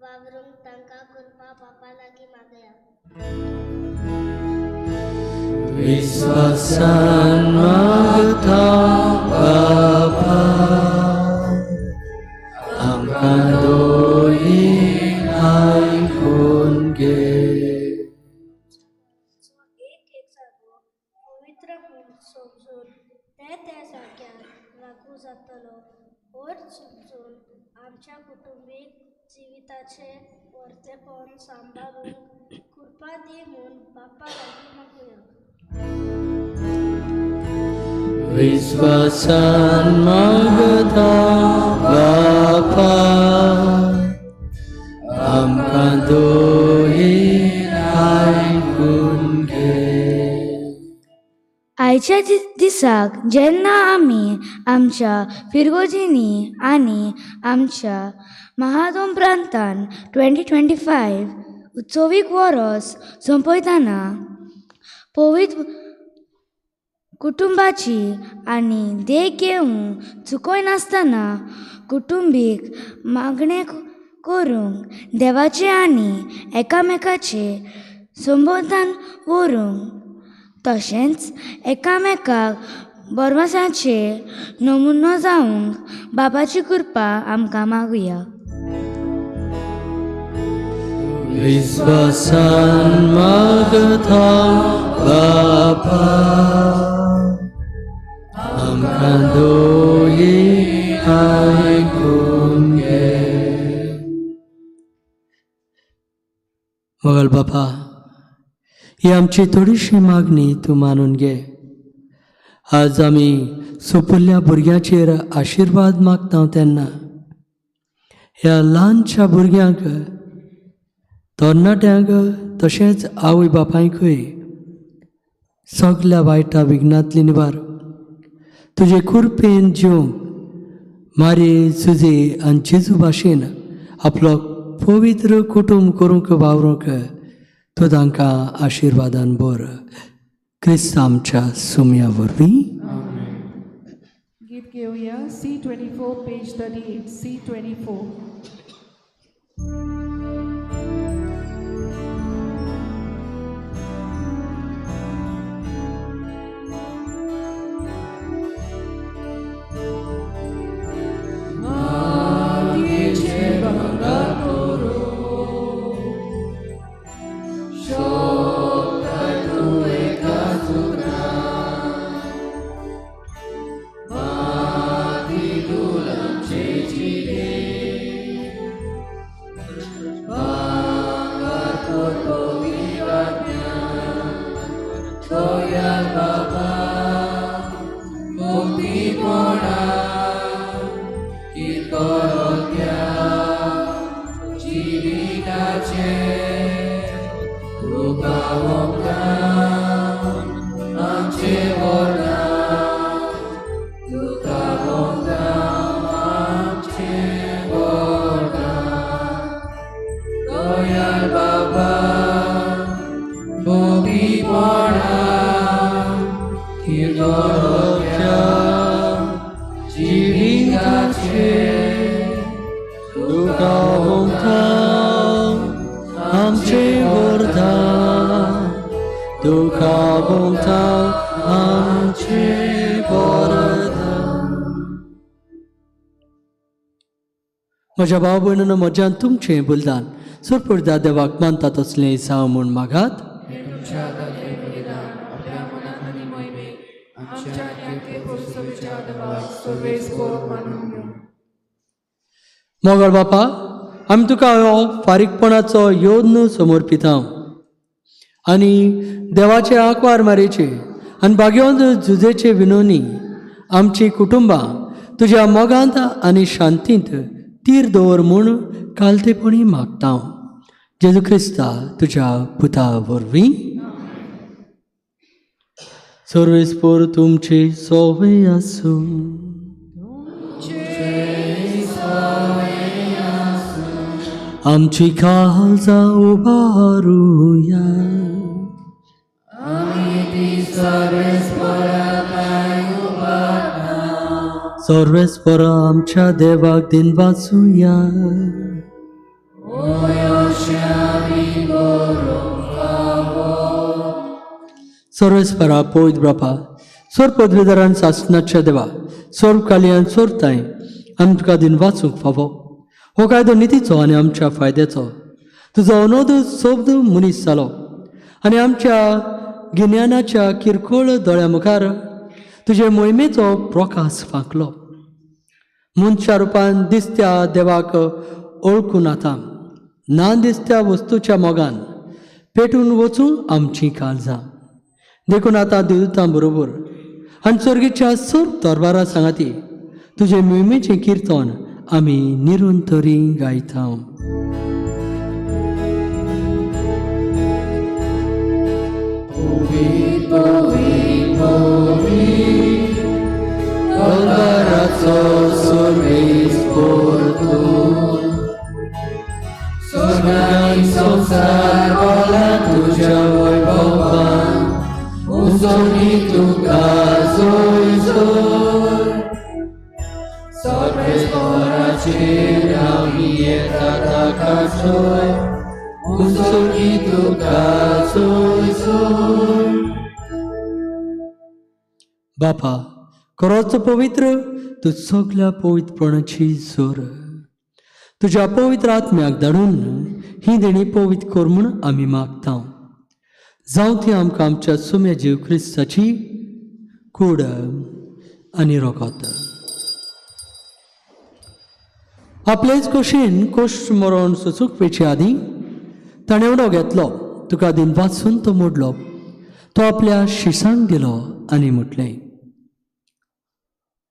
वावरूंक तांकां कृपा बापा लागीं मागया. विश्वासान मागता बापा, आमकां दोळी आयकून घे. एक एक जागो पवित्र म्हूण समजून ते त्या जाग्यार लागू जातलो अर्थ समजून आमच्या कुटुंबीक जिविताचें वर्तेपण सांबाळूंक कृपा दी म्हूण बापा लागीं मागुया. विश्वासान मागता बापा, आमकां दोळी आयकून घे. आयच्या दिसाक जेन्ना आमी आमच्या फिरगोजींनी आनी आमच्या महादोम प्रांतान 2025 उत्सवीक वरोस सोंपयतना पवित्र कुटुंबाची आनी देख घेवंक चुकय नासतना कुटुंबीक मागणें करूंक देवाचें आनी एकामेकाचें संबोधन व्हरूंक तशेंच एकामेकाक बरवसाचे नमुनो जावंक बाबाची कृपा आमकां मागुया. विश्वासान मागता बापा, आमकां दोळी आयकून घे. मोगल बापा, ही आमची थोडीशी मागणी तूं मानून घे. आज आमी सोपुल्ल्या भुरग्यांचेर आशिर्वाद मागता तेन्ना ह्या ल्हानशा भुरग्यांक, तरणाट्यांक, तशेंच आवय बापायकूय सगल्या वायटा विघ्नांतली निवार. तुजे कृपेन जिवंक मारी, सुजे आनी जेजू भाशेन आपलो पवित्र कुटुंब करूंक वावरूंक तूं तांकां आशिर्वादान भर. क्रिस्त आमच्या सुमया वरवीं. गीत घेवया C24, page 38, C24. मातयेचें भांगर करूं, शकता तूं एका सुत्रान. माती धूळ आमचें जिणें, भांगर कर पवित्र आत्म्यान. दयाळ बाबा, मुक्तीपणान किरकोरत्या. सोंपीपणा थिरदोरत्या जिविताचेर तुका भोंवता आमचे वरदान, तुका भोंवता आमचे वरदान. म्हज्या भाव भयणीनो, म्हज्यान तुमचें बलिदान सुरपुरदा देवाक मानता तसलें जावं म्हूण मागात. हें तुमच्या हातांतलें बलिदान आपल्या मनाक आनी मोहिमेक आमच्या आनी आख्खे पोरसभेच्या देवाक सर्वेस्पोर मानून घेवं. मोगल बापा, आमी तुका हो फारीकपणाचो योद्न समर्पिता आनी देवाचे आंकवार मारेचे आनी भाग्यवंत जुजेचे विनोनी आमची कुटुंबां तुज्या मोगांत आनी शांतींत तीर दवर म्हूण कालतेपणी मागता, जेजू क्रिस्ता तुज्या पुता वरवीं. सर्वेस्पोर तुमचे सोवे आसूं. आमची काळजां उबारुया. सर्वेस्पर आमच्या देवाक दिन वाचुया. सर्वेस्परा पवित्र बापा, स्वर पदवीधरान सासनाच्या देवा, स्वर कालयान सोरताय आमी तुका दिन वाचूंक फावो. हो कायदो नितीचो आनी आमच्या फायद्याचो. तुजो अनोद शब्द मनीस जालो आनी आमच्या गिन्यानाच्या किरकोळ दोळ्या मुखार तुजे मोहिमेचो प्रकाश फांकलो. मनशा रुपान दिसत्या देवाक ओळखून आतां ना दिसत्या वस्तूच्या मोगान पेटून वचूं आमचीं काळजां. देखून आतां देवतां बरोबर आनी स्वर्गीच्या सोर दरबारा सांगाती तुजे मोहिमेचें किर्तन आमी निरंतरी गायता. दरबाराचो सर्वेस्पोर तूं, स्वर्ग आनी संवसार भरला तुज्या वैभवान, उंचोनी तुका जोय जोय. सर्वेस्पोराचेर आमी येता ताका जोय, उंचोनी तुका जोय जोय. बापा खरोच पवित्र, तूं सगल्या पवित्रपणाची जोर. तुज्या पवित्र आत्म्याक धाडून ही देणी पवित्र कर म्हूण आमी मागता. जावं ती आमकां आमच्या सुम्या जीव क्रिस्ताची कूड आनी रोगत. आपलेच कोशीन कोश्ट मरण सोसूंक पेचे आदीं ताणें उडो घेतलो, तुका दिन वाचून तो मोडलो, तो आपल्या शिसांक दिलो आनी म्हटलें,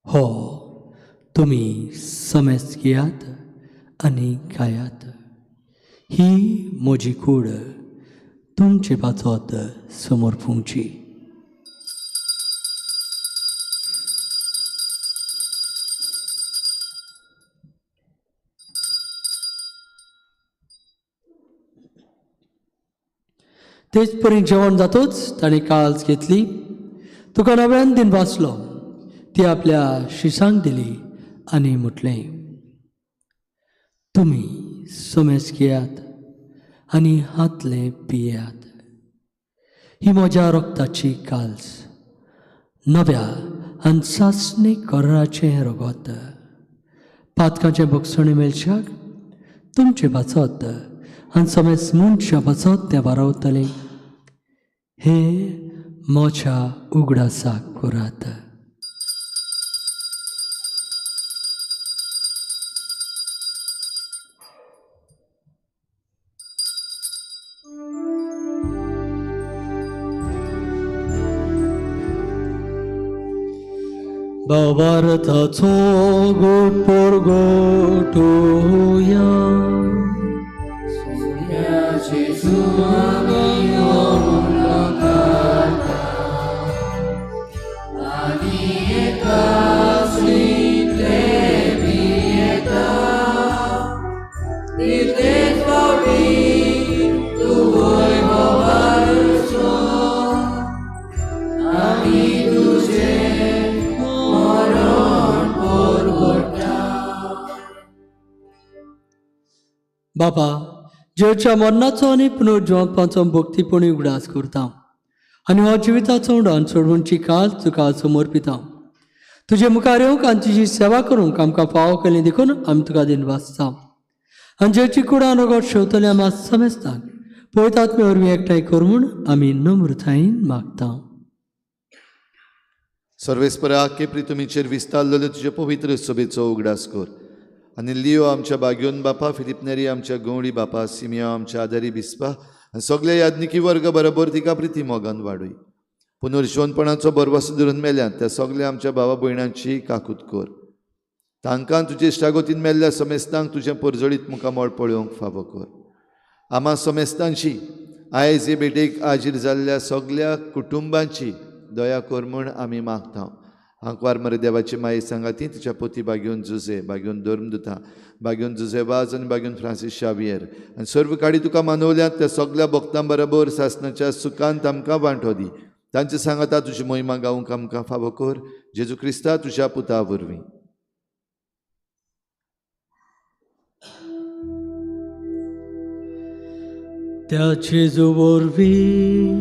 हो तुमी समेस्त घेयात आनी खायात, ही म्हजी कूड तुमचे पाचत समर्पूंची. तेच परी जेवण जातूच ताणें काळज घेतली, तुका नव्यान दिन वाचलो, ती आपल्या शिसांक दिली आनी म्हटलें, तुमी समेस घेयात आनी हातले पियात, ही म्हज्या रक्ताची काल्स, नव्या आनी सासणी कराराचें रगत. पातकाचें भोगसणें मेळशाक तुमचें वाचत आनी समेस मनशां वाचत तें वारावतलें. हे म्हज्या उगडासाक करात. भावार्थाचो गोट पोरगोटोया. जेच्या मरणाचो आनी पुनर्जिवपाचो भक्तीपणी उगडास करता आनी हो जिविताचो उडान सोडवणची काल तुका समर्पिता. तुजे मुखार येवंक आनी तुजी सेवा करूंक आमकां फावो केली देखून आमी तुका दिन वाचता आनी जेची कुडान रगत शेवतले आमी समेस्तांक पवित्र आत्मे वरवीं एकठांय कर म्हूण आमी नम्रतायेन मागता. सर्वेस्परा केपरी तुमीचेर विस्तारलेलो तुजे पवित्र सभेचो उगडास कर आनी लियो आमच्या बाग्योन बापा, फिलीप नेरी आमच्या गवळी बापा, सिमियो आमच्या आदारी बिस्पा आनी सगळे याज्ञिकी वर्ग बरोबर तिका प्रिती मोगान वाडय. पुनर्जिवनपणाचो बरवास धरून मेल्यात त्या सगल्या आमच्या भावा भयणांची काकूत कर. तांकां तुजे इश्टागोतीन मेल्ल्या समेस्तांक तुजें परजळीत मुखामळ पळोवंक फावो कर. आमा समेस्तांची आयज हे भेटेक हाजीर जाल्ल्या सगल्या कुटुंबांची दया कर म्हूण आमी मागता. आंकवार मरे देवाची माये सांगाती तिच्या पोती बागेवन जुजे, बागेवन धर्मदुता, बागेवन जुजे वाज आनी बागेवन फ्रांसीस शावियर आनी सर्व काडी तुका मानवल्यात त्या सगल्या भक्तां बरोबर सासणाच्या सुखांत आमकां वांटो दी. तांचे सांगाता तुजी मोहिमा गावंक आमकां फावो कर, जेजू क्रिस्ता तुज्या पुता वरवीं. त्या जेजू वरवीं,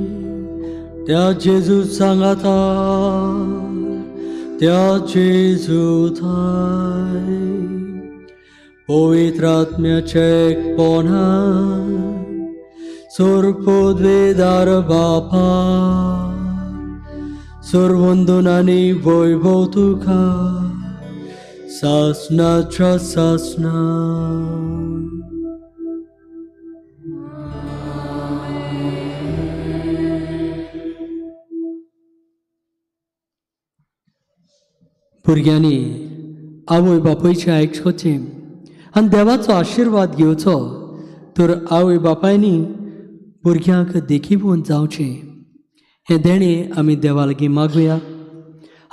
त्या जेजू सांगाता, त्या जेजू थाय पवित्र आत्म्याचे एकपणान सर्वपदवेदार बापा सर्वंदन आनी वैभव तुका सासनाच्या सासना. भुरग्यांनी आवय बापायचें आयकचें आनी देवाचो आशिर्वाद घेवचो तर आवय बापायनी भुरग्यांक देखीवन जावचें हें देणें आमी देवा लागीं मागुया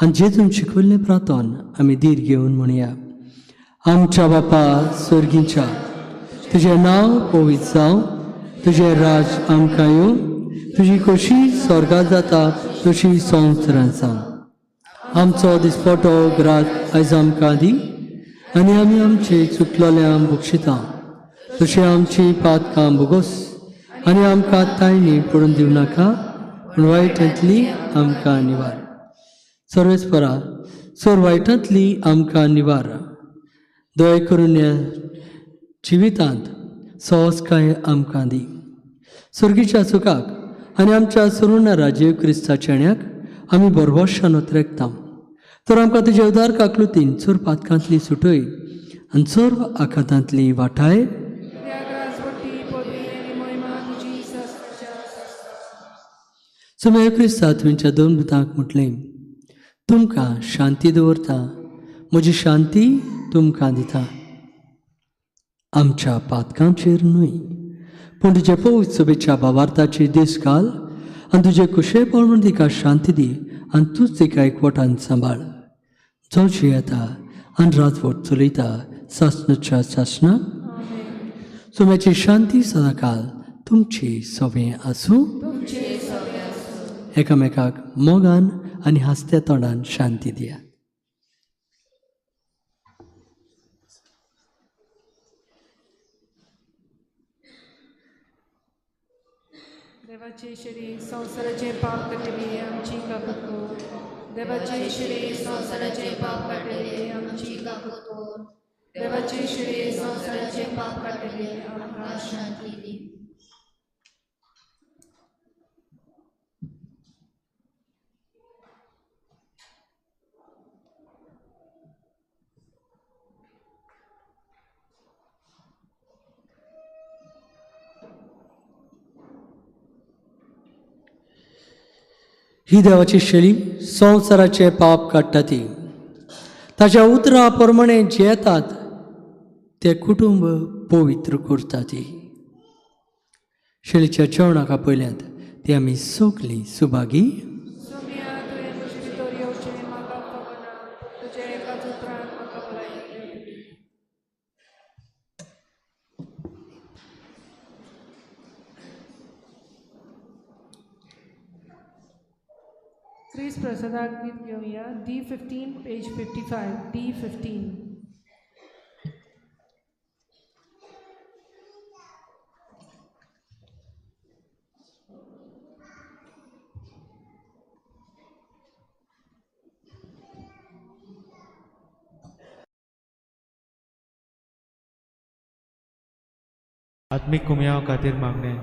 आनी जेजून शिकयल्लें प्रार्थन आमी धीर घेवन म्हणया. आमच्या बापा सर्गीच्या, तुजें नांव पवित्र जावं, तुजें राज आमकां येवं, तुजी खोशी स्वर्गांत जाता तशी संवसारांत जावं. आमचो दिसपटो ग्रात आयज आमकां दी आनी आमी आमचे चुकलेल्यांक बक्षिता तशें आमची पातकां भोगोस आनी आमकां तायणी पडून दिवं नाका पूण वायटांतली आमकां निवार. सर्वेस्परा सर वायटांतली आमकां निवार. दया करून ह्या जिवितांत सहजकाय आमकां दी. सर्गीच्या सुखाक आनी आमच्या सरुणा राजीव क्रिस्ताच्या ण्याक आमी बरबशान उतरेकता तर आमकां तुज्या उदार काकलुतीन चोर पातकांतली सुटय आनी सर्व आखातांतली वाठाय. सुमेर क्रिस्ता तुमच्या दोन भुतांक म्हटलें, तुमकां शांती दवरता, म्हजी शांती तुमकां दिता. आमच्या पातकांचेर न्हय पूण तुजे पवित्र सभेच्या भावार्थाची दीस घाल आनी तुजे कुशेपण म्हूण तिका शांती दी आनी तूंच तिका एकवटान सांबाळ, जो जियेता आनी राजवट चलयता सासणाच्या सासणाक. सुम्याची शांती सदांकाल तुमची सवे आसूं. एकामेकाक मोगान आनी हांसत्या तोंडान शांती दिया. देवाचे शरीर संवसाराचे पाप काडटले आमची काकूत कर. देवाचे शरीर संवसाराचे पाप काडटले आमची काकूत कर. देवाचे शरीर संवसाराचे पाप काडटले आमकां शांती दी. ही देवाची शेळी संवसाराचे पाप काडटा ती ताच्या उतरा प्रमाणे जियेतात ते कुटुंब पवित्र करता ती. शेळीच्या जेवणाक आपयल्यात ती आमी सगलीं सुभागी. क्रिस्त प्रसादाक गीत घेवया. D15 page 55 D15. आत्मीक कुमयांव खातीर मागणें.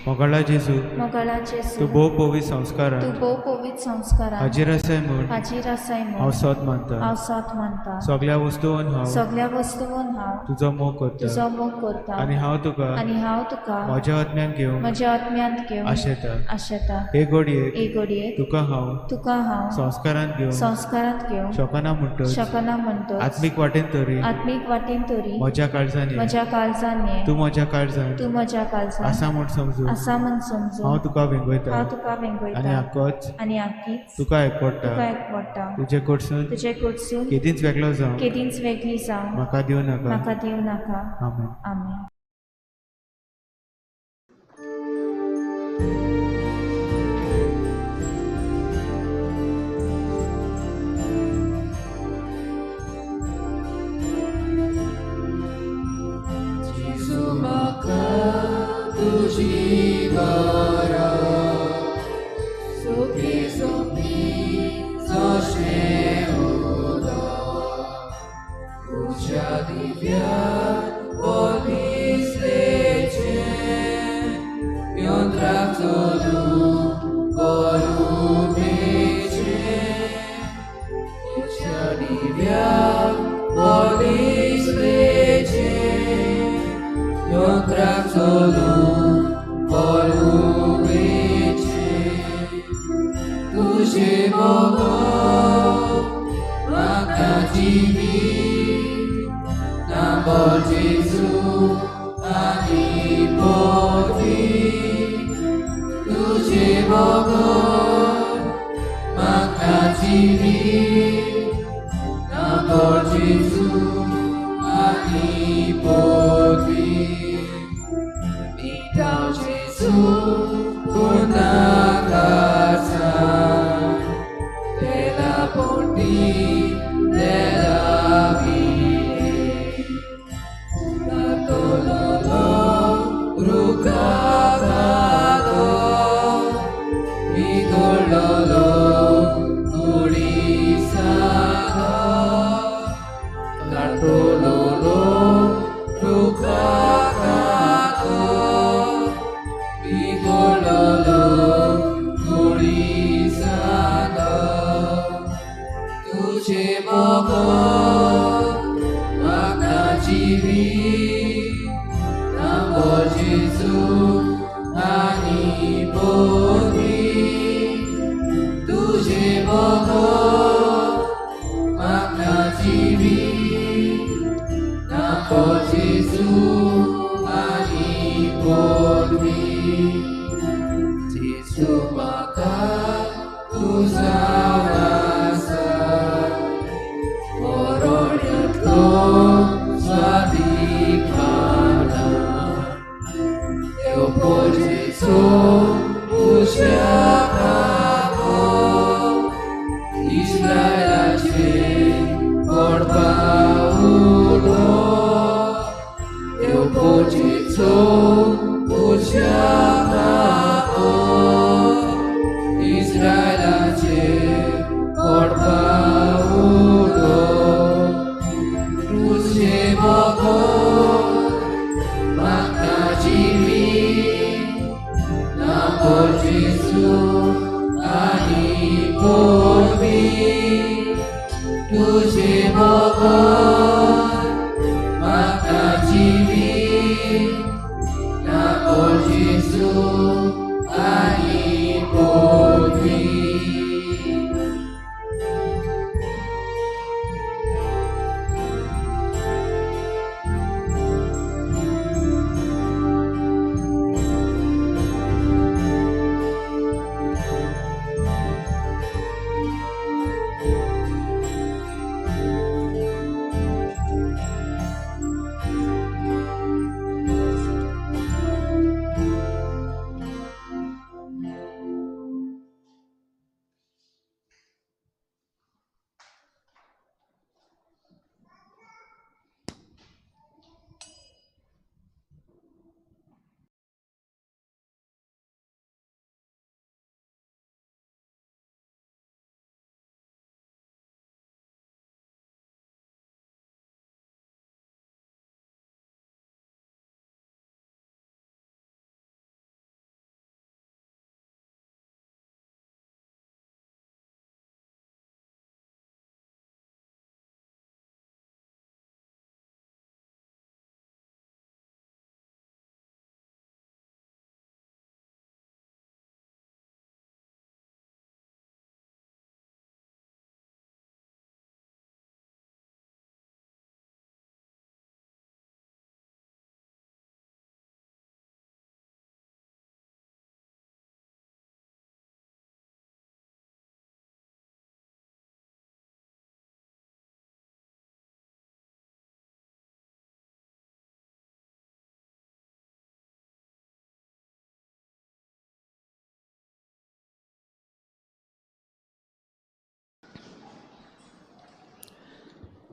मोगाळा जेजू, मोगाळा जेजू, तूं भोव पवित्र संस्कारान तूं भोव पवित्र संस्कारान हाजीर आसाय म्हूण हाजीर आसाय म्हूण हांव सोद मानता. हांव सोद मानता. सगल्या वस्तून हांव सगल्या वस्तून हांव तुजो मोग करता तुजो मोग करता आनी हांव तुका आनी हांव तुका म्हज्या आत्म्यान घेवंक म्हज्या आत्म्यांत घेवंक आशेता. आशेता. हे घडयेक हे घडयेक तुका हांव तुका हांव संस्कारांत घेवंक संस्कारांत घेवंक शकना म्हणटच शकना म्हणटच आत्मीक वाटेन तरी आत्मीक वाटेन तरी म्हज्या काळजान ये. म्हज्या काळजान ये. तूं म्हज्या काळजान तूं म्हज्या काळजान आसा म्हूण समजून आसा म्हूण समजून हांव तुका वेंगयता हांव तुका वेंगयता आनी आकोच आनी आकीच तुका एकवडटा. तुका एकवडटा. तुजे कडसून तुजे कडसून केदींच वेगळो जावं केदींच वेगळी जावं म्हाका दिवं नाका. म्हाका दिवं नाका. आमेन. आमेन. जेजू म्हाका तुजी गरज, सुखी सोंपी जशें उदक, उज्या दिव्यात पोलिसलेचें यंत्राक चलूं करुणेचें, उज्या दिव्यात पोलिसलेचें यंत्राक चलूं करुणेचें, तुजें बगर म्हाका जिवीत ना बो जेजू आनी पदवी, तुजें बगर म्हाका जिवीत ना बो जेजू आनी पदवी. Então Jesus, una casa de la ponti de la vida, Tatololo rucavado, Igololo curisado, Tatololo rucavado, Igololo curisado, तुझे बगर म्हाका जिवीत ना गो जेजू आनी पदवी, तुझे बगर म्हाका जिवीत ना गो जेजू आनी पदवी. जेजू म्हाका तूं जावन आसा वरोड्यांतलो स्वादीकपाना, देव जेजू उज्या इस्रायलाचेर पडपा उलो, देव जेजू उज्या इस्रायलाचेर पडपा उलो, तुजें बगर म्हाका जिवीत ना गो जेजू आनी पदवी, तुजें बगर म्हाका जिवीत ना गो जेजू आनी पदवी.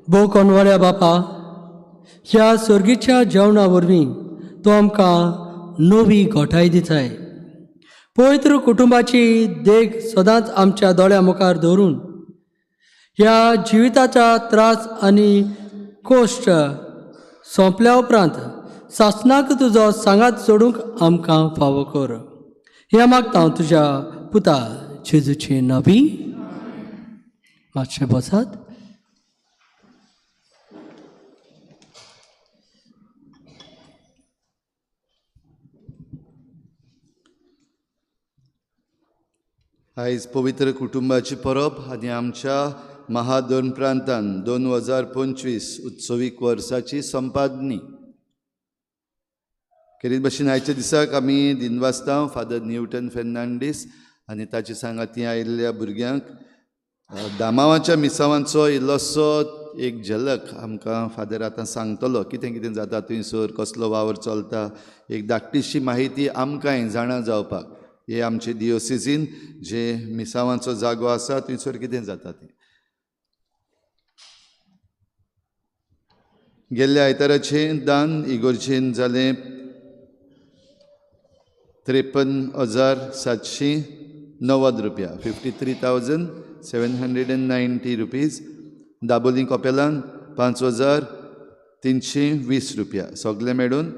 भोव कोनवाड्या बापा, ह्या सर्गीच्या जेवणा वरवीं तूं आमकां नवी घोटाय दिताय. पवित्र कुटुंबाची देख सदांच आमच्या दोळ्या मुखार दवरून ह्या जिविताचा त्रास आनी कोश्ट सोंपल्या उपरांत सासणाक तुजो सांगात सोडूंक आमकां फावो कर. हें मागता हांव तुज्या पुता जेजूचे नवी. मातशें बसात. आयज पवित्र कुटुंबाची परब आनी आमच्या महादोन प्रांतान 2025 उत्सवीक वर्साची संपादनी खेरीत भशेन आयच्या दिसाक आमी दिनवासता फादर न्यूटन फेर्नांडीस आनी ताचे सांगाती आयिल्ल्या भुरग्यांक. दामावाच्या मिसावांचो इल्लोसो एक झलक आमकां फादर आतां सांगतलो, कितें कितें जाता थंयसर, कसलो वावर चलता, एक धाकटीशी माहिती आमकांय जाणा जावपाक हे आमचे दियोसिजीन जे मिसावांचो जागो आसा थंयसर कितें जाता तें. गेल्ल्या आयताराचें दान इगोर्जेन जालें 53,790 रुपया, 53,790 रुपीज. दाबोली कपेलान 5,320 रुपया, सगळे मेळून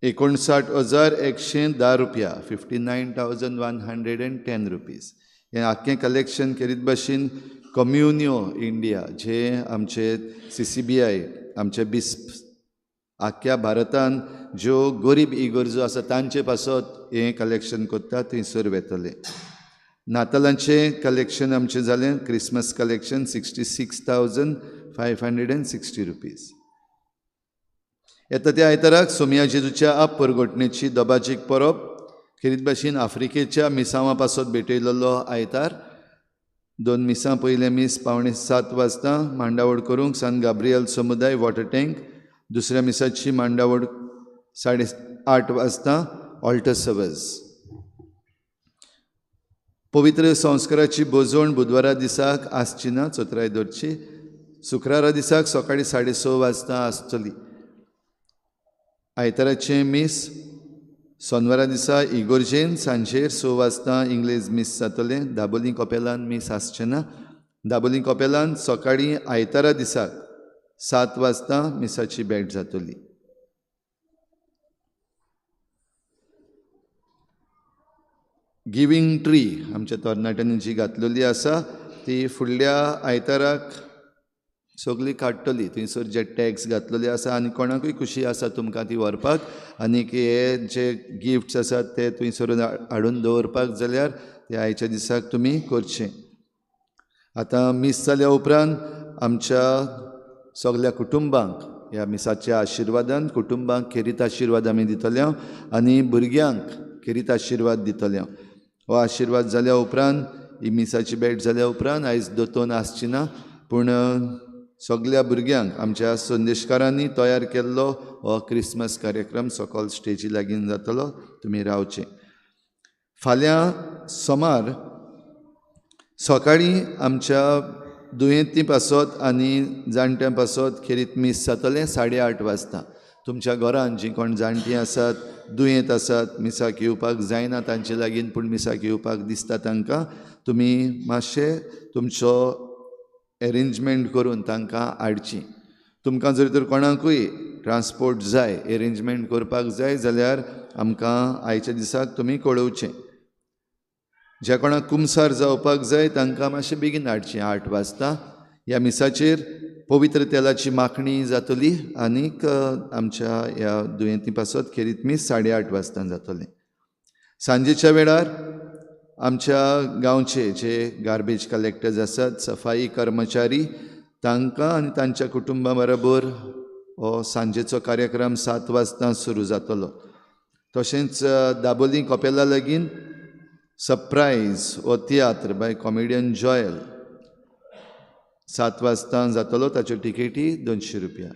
59,110 रुपया, 59,110 रुपीज. हें आख्खें कलेक्शन खेरीत भशेन कम्युनियो इंडिया जे आमचे CCBI आमचे बिस्प आख्ख्या भारतान ज्यो गरीब इगर्जो आसा तांचे पासत हें कलेक्शन करता थंयसर वेतलें. नातालांचें कलेक्शन आमचें जालें क्रिसमस कलेक्शन 66,560 रुपीज. येता त्या आयताराक सोमया जेजूच्या आप परगटणेची दबाजीक परब खेरीत भाशेन आफ्रिकेच्या मिसांवा पासत भेटयलेलो आयतार. 2 मिसां, पयलें मीस 6:45 वाजता मांडावळ करूंक सान गाब्रियल समुदाय वॉटर टँक, दुसऱ्या मिसाची मांडावळ 8:30 वाजता ऑल्टर सर्विस. पवित्र संस्काराची बोजवण बुधवारा दिसाक आसची ना, चोत्राय दवरची. शुक्रारा दिसाक सकाळी 6:30 वाजता आसतली. आयताराचें मीस सोनवारा दिसा इगोर्जेन सांजेर 6 वाजता इंग्लेज मीस जातलें. दाबोली कपेलान मीस आसचें ना. दाबोली कपेलान सकाळी आयतारा दिसाक 7 वाजता मिसाची भेट जातली. गिवींग ट्री आमच्या तरणाट्यांनी जी घातलेली आसा ती फुडल्या आयताराक सगळी काडटली. थंयसर जे टॅक्स घातलेले आसा आनी कोणाकूय खुशी आसा तुमकां ती व्हरपाक आनीक हे जे गिफ्ट्स आसात ते थंयसर हाडून दवरपाक जाल्यार ते आयच्या दिसाक तुमी करचें. आतां मीस जाल्या उपरांत आमच्या सगल्या कुटुंबांक ह्या मिसाच्या आशिर्वादान कुटुंबांक खेरीत आशिर्वाद आमी दितले आनी भुरग्यांक खेरीत आशिर्वाद दितले. हो आशिर्वाद जाल्या उपरांत ही मिसाची भेट जाल्या उपरांत आयज दोतोन आसची ना, पूण सगल्या भुरग्यांक आमच्या संदेशकारांनी तयार केल्लो हो क्रिसमस कार्यक्रम सकल स्टेजी लागीं जातलो, तुमी रावचे. फाल्यां सोमार सकाळीं आमच्या दुयेंती पासत आनी जाणट्यां पासत खेरीत मीस जातलें 8:30 वाजता. तुमच्या घरान जीं कोण जाणटीं आसात, दुयेंत आसात, मिसाक येवपाक जायना तांचे लागीं, पूण मिसाक येवपाक दिसता तांकां, तुमी मातशें तुमचो एरेंजमेंट करून तांकां हाडची. तुमकां जर तर कोणाकूय ट्रान्सपोर्ट जाय, एरेंजमेंट करपाक जाय जाल्यार आमकां आयच्या दिसाक तुमी कळोवचें. ज्या कोणाक कुमसार जावपाक जाय तांकां मातशें बेगीन हाडचें 8 वाजता. ह्या मिसाचेर पवित्र तेलाची माखणी जातली आनीक आमच्या ह्या दुयेंती पासत खेरीत मीस 8:30 वाजता जातलें. सांजेच्या वेळार आमच्या गांवचे जे गार्बेज कलेक्टर्स आसात, सफाई कर्मचारी, तांकां आनी तांच्या कुटुंबा बरोबर हो सांजेचो कार्यक्रम 7 वाजता सुरू जातलो. तशेंच दाबोली कपेला लागीं सरप्रायज हो तियात्र बाय कॉमेडियन जॉयल 7 वाजता जातलो. ताच्यो तिकेटी 200 रुपया.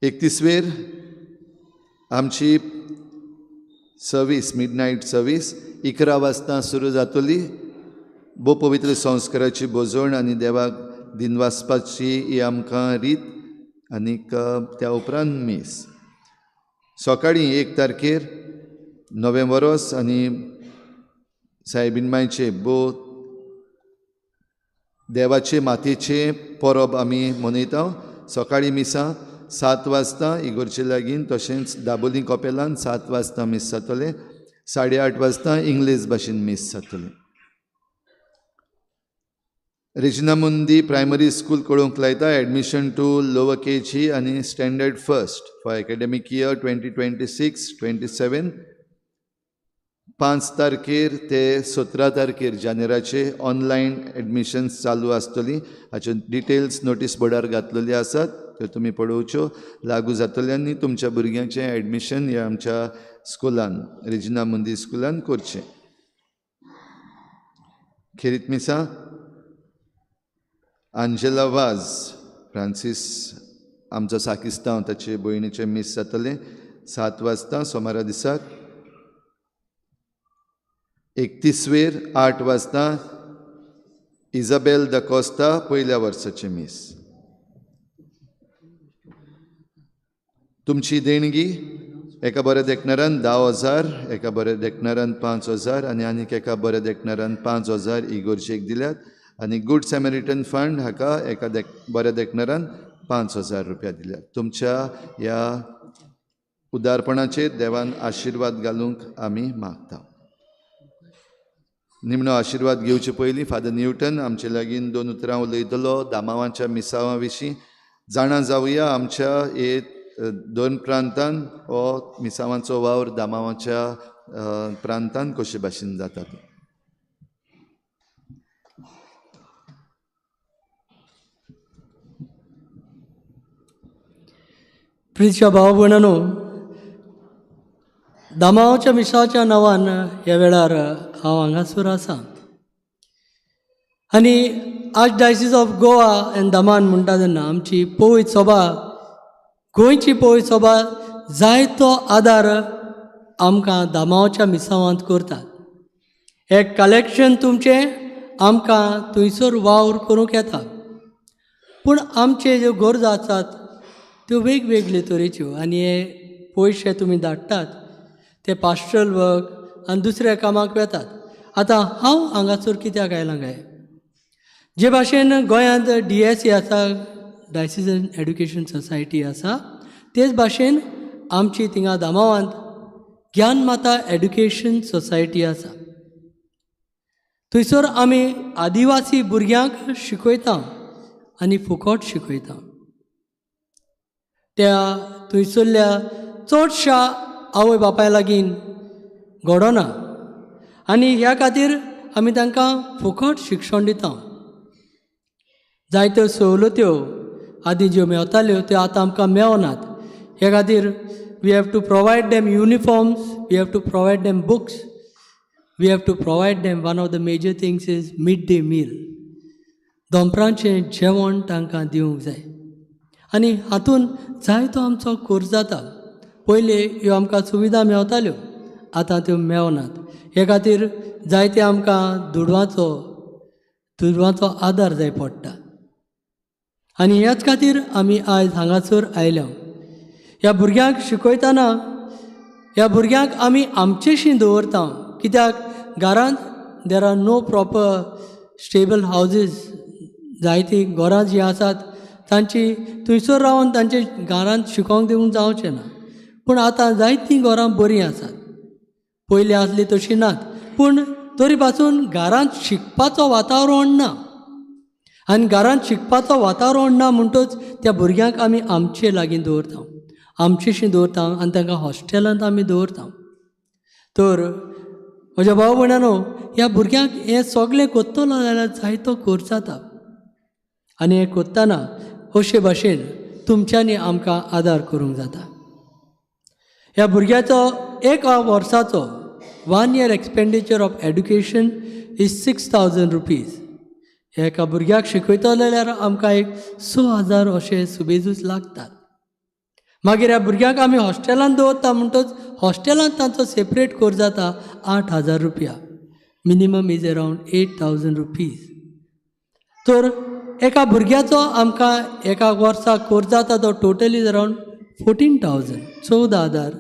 31वेर आमची सर्वीस, मिडनायट सर्वीस 11 वाजता सुरू जातली. भोव पवित्र संस्काराची भोजवण आनी देवाक दिनवासपाची ही आमकां रीत आनीक त्या उपरांत मीस. सकाळीं 1 तारखेर नवें वरोस आनी सायबीन मायचे भोव देवाचे मातेचे परब आमी मनयता. सकाळीं मिसां 7 वाजता इगोर्चे लागीं, तशेंच दाबोली कपेलान 7 वाजता मीस जातलें. 8:30 वाजता इंग्लीश भाशेन मीस जातलें. रेजिना मुंदी प्रायमरी स्कूल कळोवंक लायता एडमिशन टू लोवर के जी आनी standard first for academic year 2026-27. 5 तारखेर ते 17 तारखेर जानेराचे ऑनलायन एडमिशन्स चालू आसतली. हाच्यो डिटेल्स नोटीस बोर्डार घातलेली आसात, त्यो तुमी पळोवच्यो. लागू जातल्यांनी तुमच्या भुरग्यांचें एडमिशन ह्या आमच्या स्कुलान रेजिना मुंदी स्कुलान करचें. खेरीत मिसां आंजेला वाज फ्रांसीस आमचो साकिस्तांव ताचे भयणीचें मीस जातलें 7 वाजता सोमारा दिसाक. 31 वेर 8 वाजता इजाबेल the Costa पयल्या वर्साचें मीस. तुमची देणगी एका बऱ्या देखणारान 10,000, एका बऱ्या देखणारान 5,000 आनी आनीक एका बऱ्या देखणारान 5,000 इगोर्जेक दिल्यात. आनी गुड सॅमेरिटन फंड हाका एका बऱ्या देखणारान 5,000 रुपया दिल्यात. तुमच्या ह्या उदारपणाचेर देवान आशिर्वाद घालूंक आमी मागता. निमणो आशिर्वाद घेवचे पयलीं फादर न्यूटन आमचे लागीं 2 उतरां उलयतलो दामावांच्या मिसावां विशीं. जाणा जावया आमच्या हे 2 प्रांतान हो मिसावांचो वावर दामावांच्या प्रांतान कशे भाशेन जाता. प्रिच्या भाव भयणांनो, दामावाच्या मिसाच्या नांवान ह्या वेळार हांव हांगासर आसा. आनी archdiocese of Goa and Daman म्हणटा तेन्ना आमची पवित्र सभा, गोंयची पवित्र सभा जायतो आदार आमकां दामावाच्या मिसावांत करतात. एक कलेक्शन तुमचें आमकां थंयसर वावर करूंक येता, पूण आमचे ज्यो गरजो आसात त्यो वेगवेगळे तरेच्यो आनी हे पयशे तुमी धाडटात ते पास्ट्रल वर्क आनी दुसऱ्या कामाक वेतात. आतां हांव हांगासर कित्याक आयलां काय, जे भाशेन गोंयांत DSE आसा, डायसिजन एड्युकेशन सोसायटी आसा, तेच भाशेन आमची थिंगा दामावांत ज्ञानमाता एड्युकेशन सोसायटी आसा. थंयसर आमी आदिवासी भुरग्यांक शिकयता आनी फुकट शिकयता. त्या थंयसरल्या चडश्या आवय बापाय लागीं घडना आनी ह्या खातीर आमी तांकां फुकट शिक्षण दिता. जायत्यो सवलत्यो आदी ज्यो मेवताल्यो त्यो आतां आमकां मेवनात. ह्या खातीर we have to provide them uniforms, we have to provide them books, we have to provide them one of the major things is mid day meal. दनपरांचें जेवण तांकां दिवंक जाय आनी हातून जायतो आमचो खर्च जाता. पयलीं ह्यो आमकां सुविधा मेवताल्यो, आतां त्यो मेवनात. हे खातीर जायते आमकां दुडवांचो आदार जाय पडटा आनी ह्याच खातीर आमी आयज हांगासर आयल्या. ह्या भुरग्यांक शिकयतना ह्या भुरग्यांक आमी आमचेशी दवरता, कित्याक घरांत there are no proper stable houses. जायतीं घरां जीं आसात तांची थंयसर रावन तांचे घरांत शिकोवंक दिवंक जावचें ना. पूण आतां जायतीं घरां बरीं आसात, पयलीं आसलीं तशीं नात, पूण तरी पासून घरांत शिकपाचो वातावरण ना आनी घरांत शिकपाचो वातावरण ना म्हणटच त्या भुरग्यांक आमी आमचे लागीं दवरता, आमचेशी दवरता आनी तांकां हॉस्टेलांत आमी दवरता. तर म्हज्या भाव भयणांनो, ह्या भुरग्यांक हें सगळें करतलो जाल्यार जायतो खर्च जाता आनी हें करतना अशे भाशेन तुमच्यांनी आमकां आदार करूंक जाता. ह्या भुरग्याचो एका वर्साचो 1 year expenditure of education is 6,000 rupees. एका भुरग्याक शिकयतलो जाल्यार आमकां एक 6,000 अशे सुबेजूच लागतात. मागीर ह्या भुरग्यांक आमी हॉस्टेलांत दवरता म्हणटच हॉस्टेलांत तांचो सेपरेट खर्च जाता 8,000 रुपया. Minimum is around 8,000 rupees. तर एका भुरग्याचो आमकां एका वर्साक कोर्स जाता तो total is around 14,000, 14,000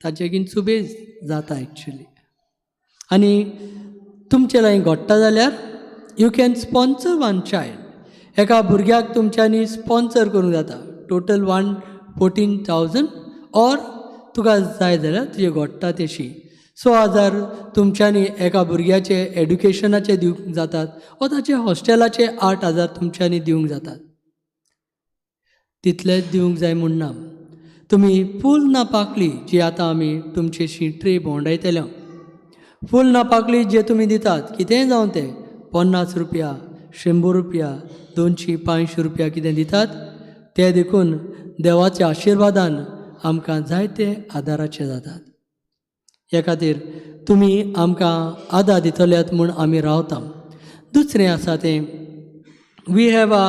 ताचेगीन सुबेज जाता एक्चुली. आनी तुमचे लागीं घडटा जाल्यार you can sponsor one child. एका भुरग्याक तुमच्यांनी स्पॉन्सर करूंक जाता, टोटल 14,000, ऑर तुका जाय जाल्यार तुजें घडटा तेशी 6,000 तुमच्यांनी एका भुरग्याचे एड्युकेशनाचे दिवंक जातात, वा ताचे हॉस्टेलाचे 8,000 तुमच्यांनी दिवंक जातात. तितलेच दिवंक जाय म्हूण ना. तुमी फूल ना पाकळी जी आतां आमी तुमचेशी ट्रे भोंवडायतले, फूल ना पाकळी जे तुमी दितात कितेंय जावं तें 50 रुपया, 100 रुपया, 200, 500 रुपया कितें दितात ते देखून देवाच्या आशिर्वादान आमकां जायते आदाराचे जातात. ह्या खातीर तुमी आमकां आदार दितल्यात म्हूण आमी रावता. दुसरें आसा तें we have a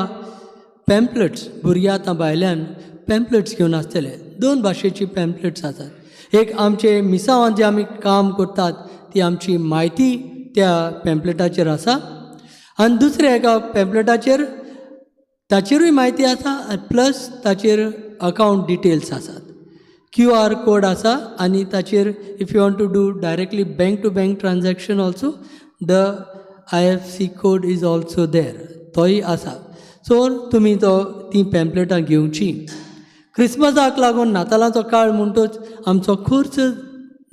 pamphlets. भुरगीं आतां भायल्यान पॅम्पलेट्स घेवन आसतले. 2 भाशेची पॅम्पलेट्स आसात. एक आमचे मिसांवान जे आमी काम करतात ती आमची म्हायती त्या पॅम्पलेटाचेर आसा, आनी दुसऱ्या एका पॅम्पलेटाचेर ताचेरूय म्हायती आसा आनी प्लस ताचेर अकावंट डिटेल्स आसात, QR code आसा, आनी ताचेर if you want to do directly bank to bank transaction also the IFC code is also there, तोय आसा. सो तुमी तो तीं पॅम्पलेटां घेवची. क्रिसमसाक लागून नातालांचो काळ म्हणटूच आमचो खर्च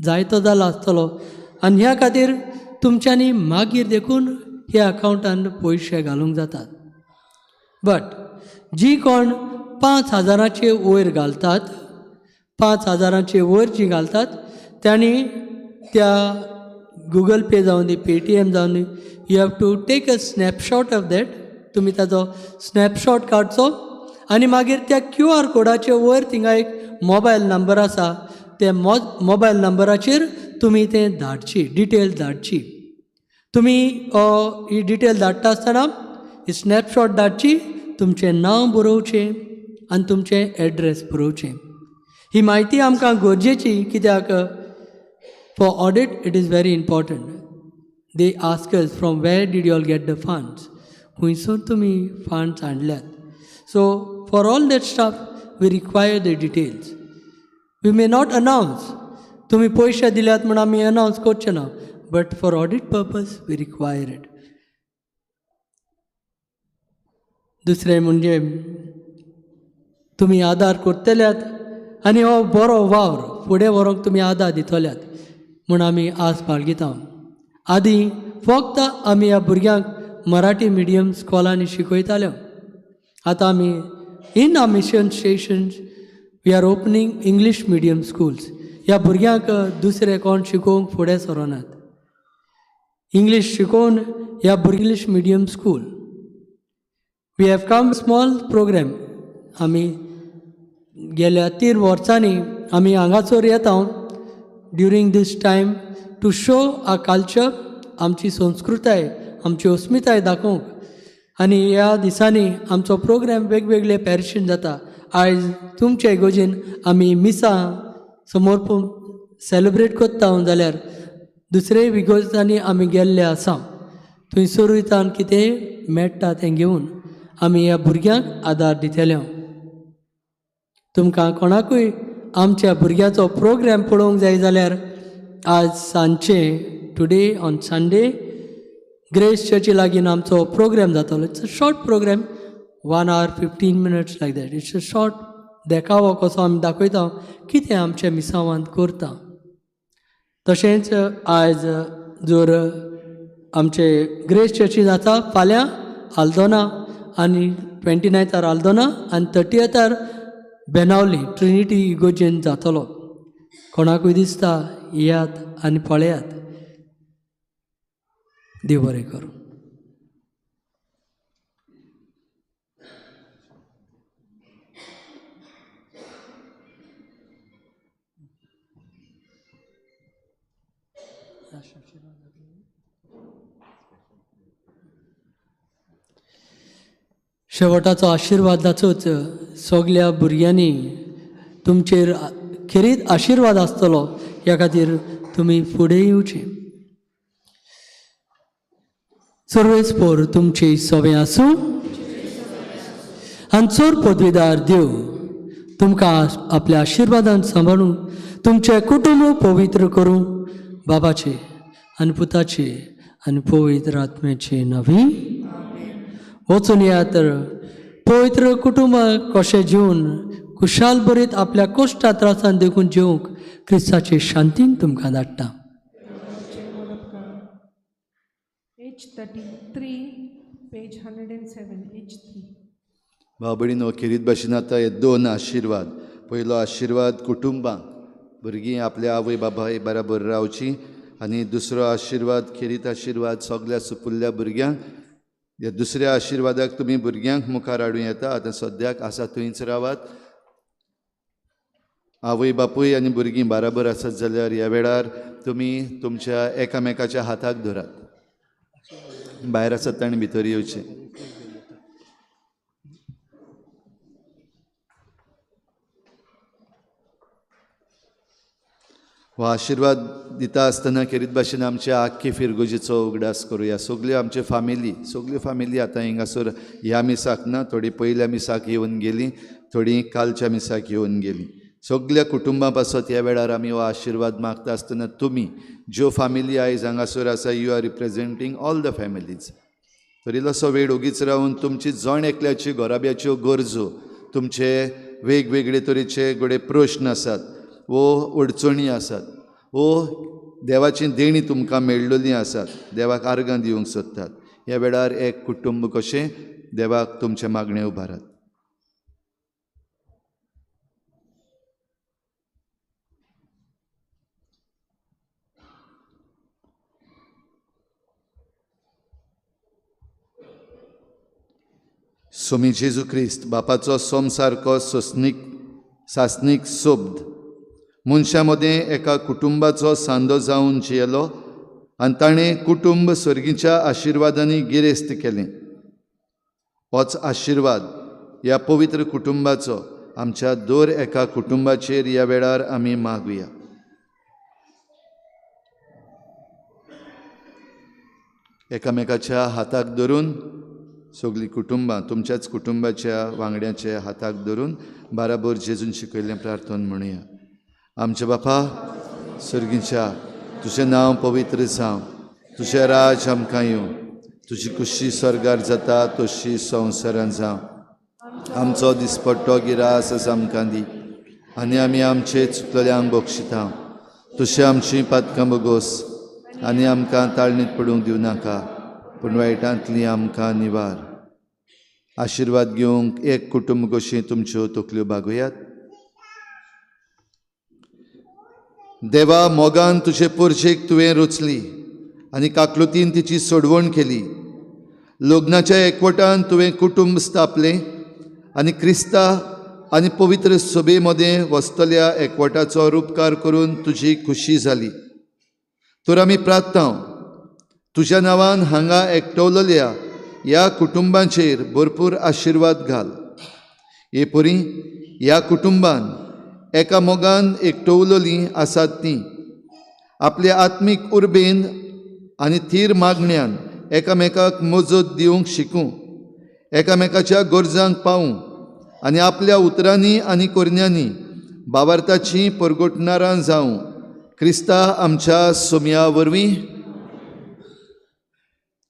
जायतो जाला आसतलो, आनी ह्या खातीर तुमच्यांनी मागीर देखून ह्या अकावंटान पयशे घालूंक जातात. बट जी कोण 5,000 वयर घालतात, 5,000 वयर जी घालतात तांणी त्या गुगल पे जावं दी, पेटीएम जावं दी, you have to take a snapshot of that. तुमी ताजो स्नॅपशॉट काडचो आनी मागीर त्या QR कोडाचे वयर थिंगा एक मोबायल नंबर आसा, त्या मोबायल नंबराचेर तुमी तें धाडची, डिटेल धाडची. तुमी ही डिटेल धाडटा आसतना ही स्नॅपशॉट धाडची, तुमचें नांव बरोवचें आनी तुमचें एड्रेस बरोवचें. ही म्हायती आमकां गरजेची, कित्याक for audit it is very important. They ask us from where did you all get the funds, खंयसून तुमी फंड्स हाडल्यात. So for all that stuff we require the details. We may not announce, तुमी पयशे दिल्यात म्हूण आमी अनावन्स करचे ना, but for audit purpose we require it. दुसरें म्हणजे तुमी आदार करतल्यात आनी हो बरो वावर फुडें व्हरूंक तुमी आदार दितल्यात म्हूण आमी आस बाळगिता. आदीं फक्त आमी ह्या भुरग्यांक मराठी मिडियम स्कॉलांनी शिकयताले. आतां आमी in our mission stations we are opening English medium schools. ह्या भुरग्यांक दुसरे कोण शिकोवंक फुडें सरोनात. इंग्लीश शिकोवन ह्या English medium school we have come small programme. आमी गेल्या 3 वर्सांनी आमी हांगासर येता during this time to show our culture, आमची संस्कृताय, आमची अस्मिताय दाखोवंक. आनी ह्या दिसांनी आमचो प्रोग्राम वेगवेगळे पॅरिशीन जाता. आयज तुमचे इगोजेन आमी मिसां समोर सेलिब्रेट करता जाल्यार दुसरे इगोजांनी आमी गेल्ले आसा. थंयसरूय तान कितें मेळटा तें घेवन आमी ह्या भुरग्यांक आदार दितले. तुमकां कोणाकूय आमच्या भुरग्याचो प्रोग्राम पळोवंक जाय जाल्यार आज सांजचे टुडे ऑन संडे ग्रेस चर्ची लागीं आमचो प्रोग्राम जातलो. It's a short programme, 1 hour 15 minutes like that. It's a short देखावो कसो आमी दाखयता कितें आमच्या मिसांवांत करता. तशेंच आयज जर आमचे ग्रेस चर्ची जाता फाल्यां आल्दोना आनी 29 आल्दोना आनी 30 बेनावली ट्रिनिटी इगोजेन जातलो. कोणाकूय दिसता येयात आनी पळयात. देव बरें करूं. शेवटाचो आशिर्वाद दाचोच सगल्या भुरग्यांनी तुमचेर खेरीत आशिर्वाद आसतलो, ह्या खातीर तुमी फुडें येवचें. सर्वेस्पोर तुमची सोबें आसूं आनी चोर पदवीदार देव तुमकां आपल्या आशिर्वादान सांबाळून तुमचें कुटुंब पवित्र करूं. बाबाचे आनी पुताचे आनी पवित्र आत्म्याचे नवी वचून या तर पवित्र कुटुंब कशें जिवन खुशाल बरीत आपल्या कोश्टा त्रासान देखून जेवंक क्रिस्ताचे शांतीन तुमकां धाडटा. H33, page 107, H3. भाव भयणीनो, खेरीत भाशेन आतां हे दोन आशिर्वाद. पयलो आशिर्वाद कुटुंबांक, भुरगीं आपल्या आवय बापाय बराबर रावची, आनी दुसरो आशिर्वाद खेरीत आशिर्वाद सगल्या सुपुल्ल्या भुरग्यांक. ह्या दुसऱ्या आशिर्वादाक तुमी भुरग्यांक मुखार हाडूं येता. आतां सद्याक आसा थंयच रावात. आवय बापूय आनी भुरगीं बराबर आसत जाल्यार ह्या वेळार तुमी तुमच्या एकामेकाच्या हाताक धरात. भायर आसत ताणें भितर येवचें. हो आशिर्वाद दिता आसतना खेरीत भाशेन आमच्या आख्खी फिरगोजीचो उगडास करुया. सगल्यो आमच्यो फामिली, सगल्यो फामिली आतां हिंगासर ह्या मिसाक ना, थोडी पयल्या मिसाक येवन गेली, थोडी कालच्या मिसाक येवन गेली. सगल्या कुटुंबां पासत ह्या वेळार आमी हो आशिर्वाद मागता आसतना तुमी ज्यो फामिली आयज हांगासर आसा, you are representing all the families. तर इल्लोसो वेळ ओगीच रावन तुमची जण एकल्याची घराब्याच्यो गरजो, तुमचे वेगवेगळे तरेचे घडये प्रश्न आसात वो अडचणी आसात वो देवाची देणी तुमकां मेळ्ळिल्लीं आसात, देवाक आर्गां दिवंक सोदतात, ह्या वेळार एक कुटुंब कशें देवाक तुमचें मागणें उबारात. स्वामी जेजू क्रिस्त बापाचो सोमसारको सोसनीक सासनीक सोब्द मनशां मदें एका कुटुंबाचो सांदो जावन जियेलो आनी ताणें कुटुंब सर्गीच्या आशिर्वादांनी गिरेस्त केलें. होच आशिर्वाद ह्या पवित्र कुटुंबाचो आमच्या दर एका कुटुंबाचेर ह्या वेळार आमी मागुया. एकामेकाच्या हाताक धरून सगळीं कुटुंबां तुमच्याच कुटुंबाच्या वांगड्याच्या हाताक धरून बाराबर जेजून शिकयल्लें प्रार्थना म्हणुया. आमच्या बापा सर्गीच्या, तुजें नांव पवित्र जावं, तुजें राज आमकां येवं, तुजी खुशी स्वर्गार जाता तशी संवसारान जावं. आमचो दिसपट्टो गिरास आसा आमकां दी आनी आमी आमचे चुकलेल्यांक बक्षिता, तशें आमची पातकां बगोस आनी आमकां ताळणीत पडूंक दिवं नाका, पूण वायटांतली आमकां निवार. आशिर्वाद घेवंक एक कुटुंब कशी तुमच्यो तकल्यो बागोयात. देवा मोगान तुजे पोरशेक तुवें रचली आनी काकलुतीन तिची सोडवण केली. लग्नाच्या एकवटान तुवें कुटुंब स्थापलें आनी क्रिस्ता आनी पवित्र सभे मदें वसतल्या एकवटाचो रुपकार करून तुजी खुशी जाली. तर आमी प्रार्थना तुज्या नांवान हांगा एकटवलेल्या ह्या कुटुंबांचेर भरपूर आशिर्वाद घाल. हे परी ह्या कुटुंबान एका मोगान एकटवलेलीं आसात तीं आपल्या आत्मीक उर्बेन आनी थीर मागण्यान एकामेकाक मजत दिवंक शिकूं, एकामेकाच्या गरजांक पावूं आनी आपल्या उतरांनी आनी करण्यांनी बावार्थाची परगटणारां जावं. क्रिस्ता आमच्या सोम्या वरवीं.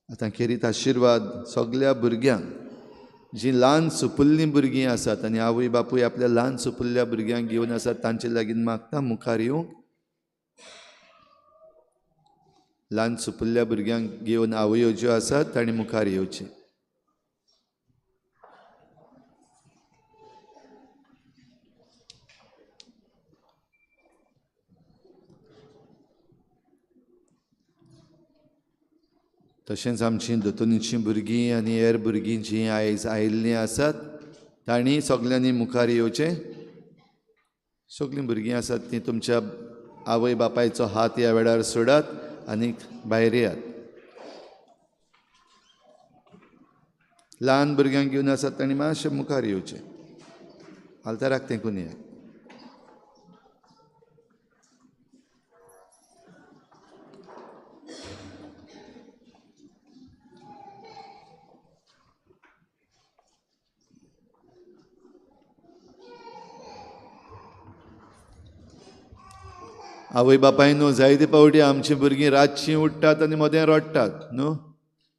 आतां खेरीत आशिर्वाद सगल्या भुरग्यांक, जीं ल्हान सुपुल्लीं भुरगीं आसात आनी आवय बापूय आपल्या ल्हान सुपुल्ल्या भुरग्यांक घेवन आसात तांचे लागीं मागता मुखार येवंक. ल्हान सुपुल्ल्या भुरग्यांक घेवन आवयो ज्यो आसात तांणी मुखार येवचें. तशेंच आमची दोतोनीचीं भुरगीं आनी हेर भुरगीं जीं आयज आयिल्लीं आसात तांणी सगल्यांनी मुखार येवचें. सगलीं भुरगीं आसात तीं तुमच्या आवय बापायचो हात ह्या वेळार सोडात आनी भायर येयात. ल्हान भुरग्यांक घेवन आसात तांणी मातशें मुखार येवचें, आल्ताराक तेंकून येयात. आवय बापायनो, जायते फावटी आमची भुरगीं रातचीं उठ्ठात आनी मदें रडटात न्हू,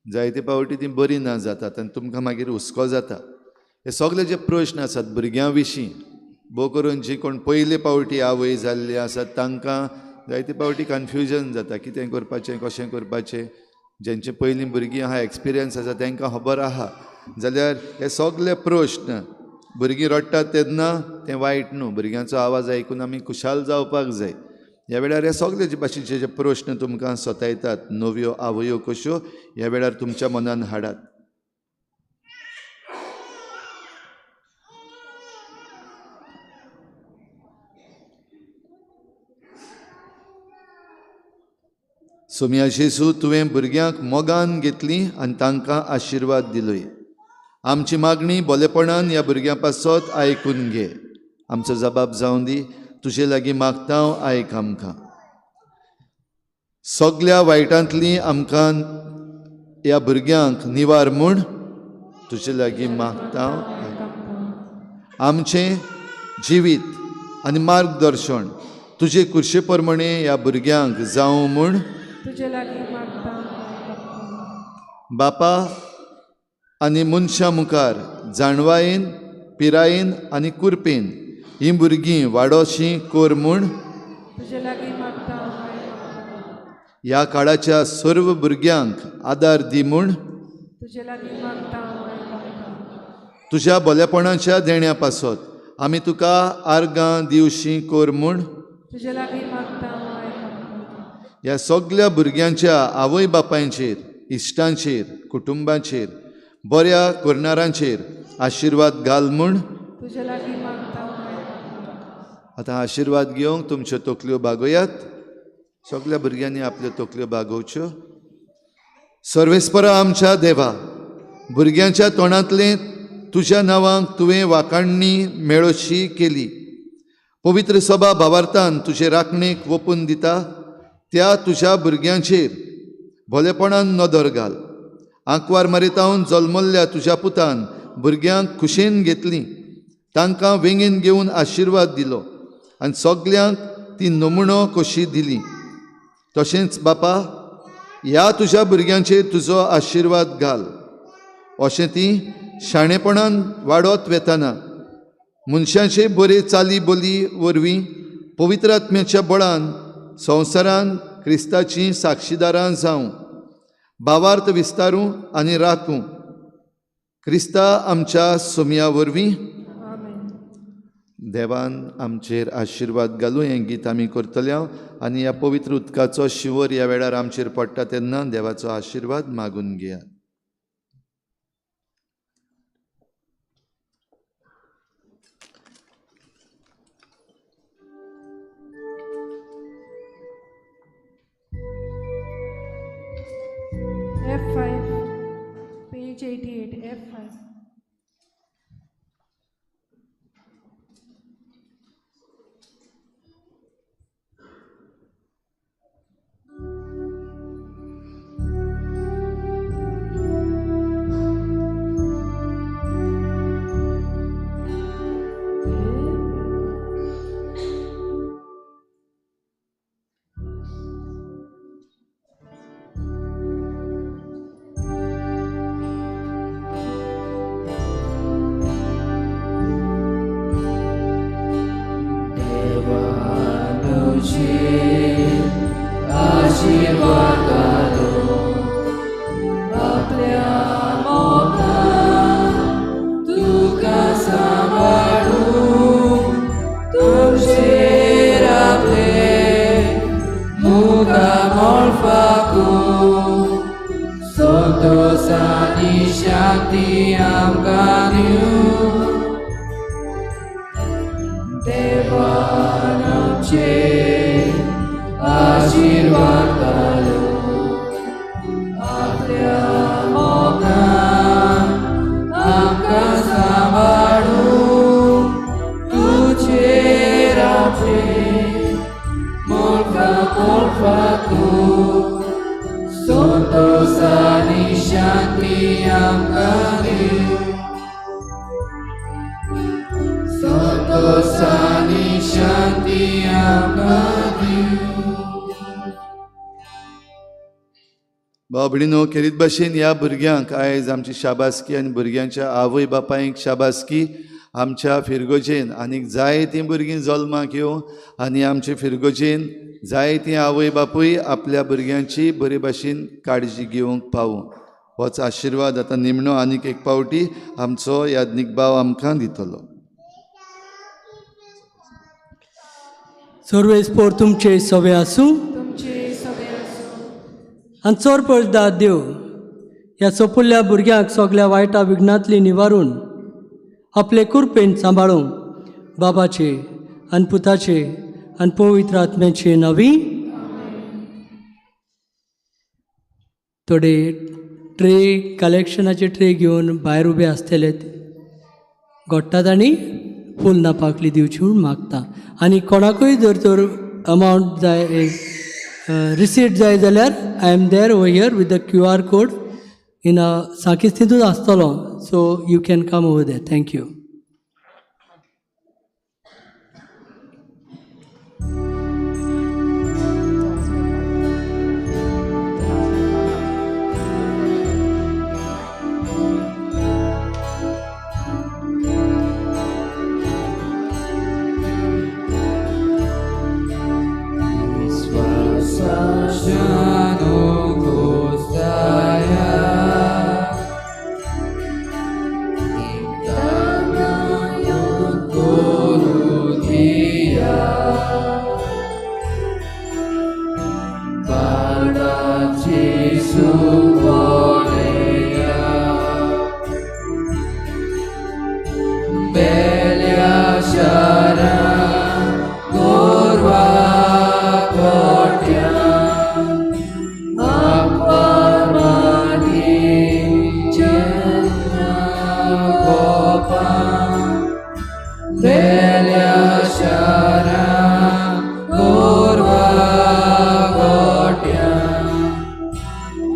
जायते फावटी तीं बरीं ना जातात आनी तुमकां मागीर हुस्को जाता. हे सगळे जे प्रश्न आसात भुरग्यां विशीं, भोव करून जी कोण पयले फावटी आवय जाल्ली आसात तांकां जायते फावटी कन्फ्युजन जाता, कितें करपाचें, कशें करपाचें. जेंचे पयलीं भुरगीं आहा, एक्सपिरियन्स आसा, तांकां खबर आहा. जाल्यार हे सगळे प्रश्न, भुरगीं रडटात तेन्ना तें वायट न्हू, भुरग्यांचो आवाज आयकून आमी खुशाल जावपाक जाय. ह्या वेळार हे सगळे जे भाशेचे जे प्रश्न तुमकां सतायतात, नव्यो आवयो कश्यो, ह्या वेळार तुमच्या मनान हाडात. सोम्या जेजू, तुवें भुरग्यांक मोगान घेतली आनी तांकां आशिर्वाद दिलोय. आमची मागणी बोलेपणान ह्या भुरग्यां पासत आयकून घे. आमचो जबाब जावं दी, तुजे लागीं मागता हांव, आयक आमकां. सगल्या वायटांतली आमकां ह्या भुरग्यांक निवार म्हूण तुजे लागीं मागता हांव. आमचें जिवीत आनी मार्गदर्शन तुजे कुर्शे प्रमाणे ह्या भुरग्यांक जावं म्हूण तुजे लागीं मागता. बापा आनी मनशां मुखार जाणवायेन, पिरायेन आनी कुरपेन हीं भुरगीं वाडोशीं कर म्हूण तुजे लागीं मागता. ह्या काळाच्या सर्व भुरग्यांक आदार दी म्हूण तुजे लागीं मागता. तुज्या बलेपणाच्या देण्या पासत आमी तुका आर्गां दिवशी कर म्हूण तुजे लागीं मागता. ह्या सगल्या भुरग्यांच्या आवय बापायचेर, इश्टांचेर, कुटुंबाचेर, बऱ्या करणारांचेर आशिर्वाद घाल म्हूण तुजे लागीं मागता. आतां आशिर्वाद घेवंक तुमच्यो तकल्यो बागोयात. सगल्या भुरग्यांनी आपल्यो तकल्यो बागोवच्यो. सर्वेस्परा आमच्या देवा, भुरग्यांच्या तोंडांतलें तुज्या नांवांक तुवें वाखाणणी मेळोशी केली. पवित्र सभा भावार्थान तुजे राखणेक वोपून दिता त्या तुज्या भुरग्यांचेर भोलेपणान नदर घाल. आंकवार मारितावन जल्मल्ल्या तुज्या पुतान भुरग्यांक खुशेन घेतलीं, तांकां वेंगेन घेवन आशिर्वाद दिलो आनी सगल्यांक ती नमुणो कशी दिली. तशेंच बापा, ह्या तुज्या भुरग्यांचेर तुजो आशिर्वाद घाल, अशें ती शाणेपणान वाडत वेतना मनशाचे बरे चाली बोली वरवीं पवित्र आत्म्याच्या बळान संवसारान क्रिस्ताचीं साक्षीदारां जावं, भावार्थ विस्तारूं आनी राखूं. क्रिस्ता आमच्या सोमया वरवीं देवान आमचेर आशिर्वाद घालूं. हें गीत आमी करतले आनी ह्या पवित्र उदकाचो शिंवर ह्या वेळार आमचेर पडटा तेन्ना देवाचो आशिर्वाद मागून घेयात. F5, page 88, F5. Santo Sani Shanti Amadi. भाव भयणीनो, खेरीत भाशेन ह्या भुरग्यांक आयज आमची शाबासकी आनी भुरग्यांच्या आवय बापायक शाबासकी. आमच्या फिरगोजेन आनीक जायतीं भुरगीं जल्माक येवं आनी आमचे फिरगोजेन जायतीं आवय बापूय आपल्या भुरग्यांची बरे भाशेन काळजी घेवंक पावूं. होच आशिर्वाद आतां निमणो आनीक एक पावटी आमचो याज्ञीक भाव आमकां दितलो. सर्वेस्पोर तुमचे सवे आसूं. तुमचे सवे आसूं. आनी चोर पळदा देव ह्या सोपुल्ल्या भुरग्यांक सगल्या वायटा विघ्नांतली निवारून आपले कुरपेन सांबाळूंक बाबाचे आनी पुताचे आनी पवित्र आत्म्याचे नवी. थोडे ट्रे कलेक्शनाचे ट्रे घेवन भायर उबे आसतले, गोडटात आनी फूल नापाकली दिवची म्हूण मागता. आनी कोणाकूय जर तर अमावंट जाय, रिसीट जाय जाल्यार I am there over here with the QR code in साकिस्तींतूच आसतलो, so you can come over there. Thank you.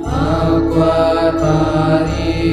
Aqua Maria.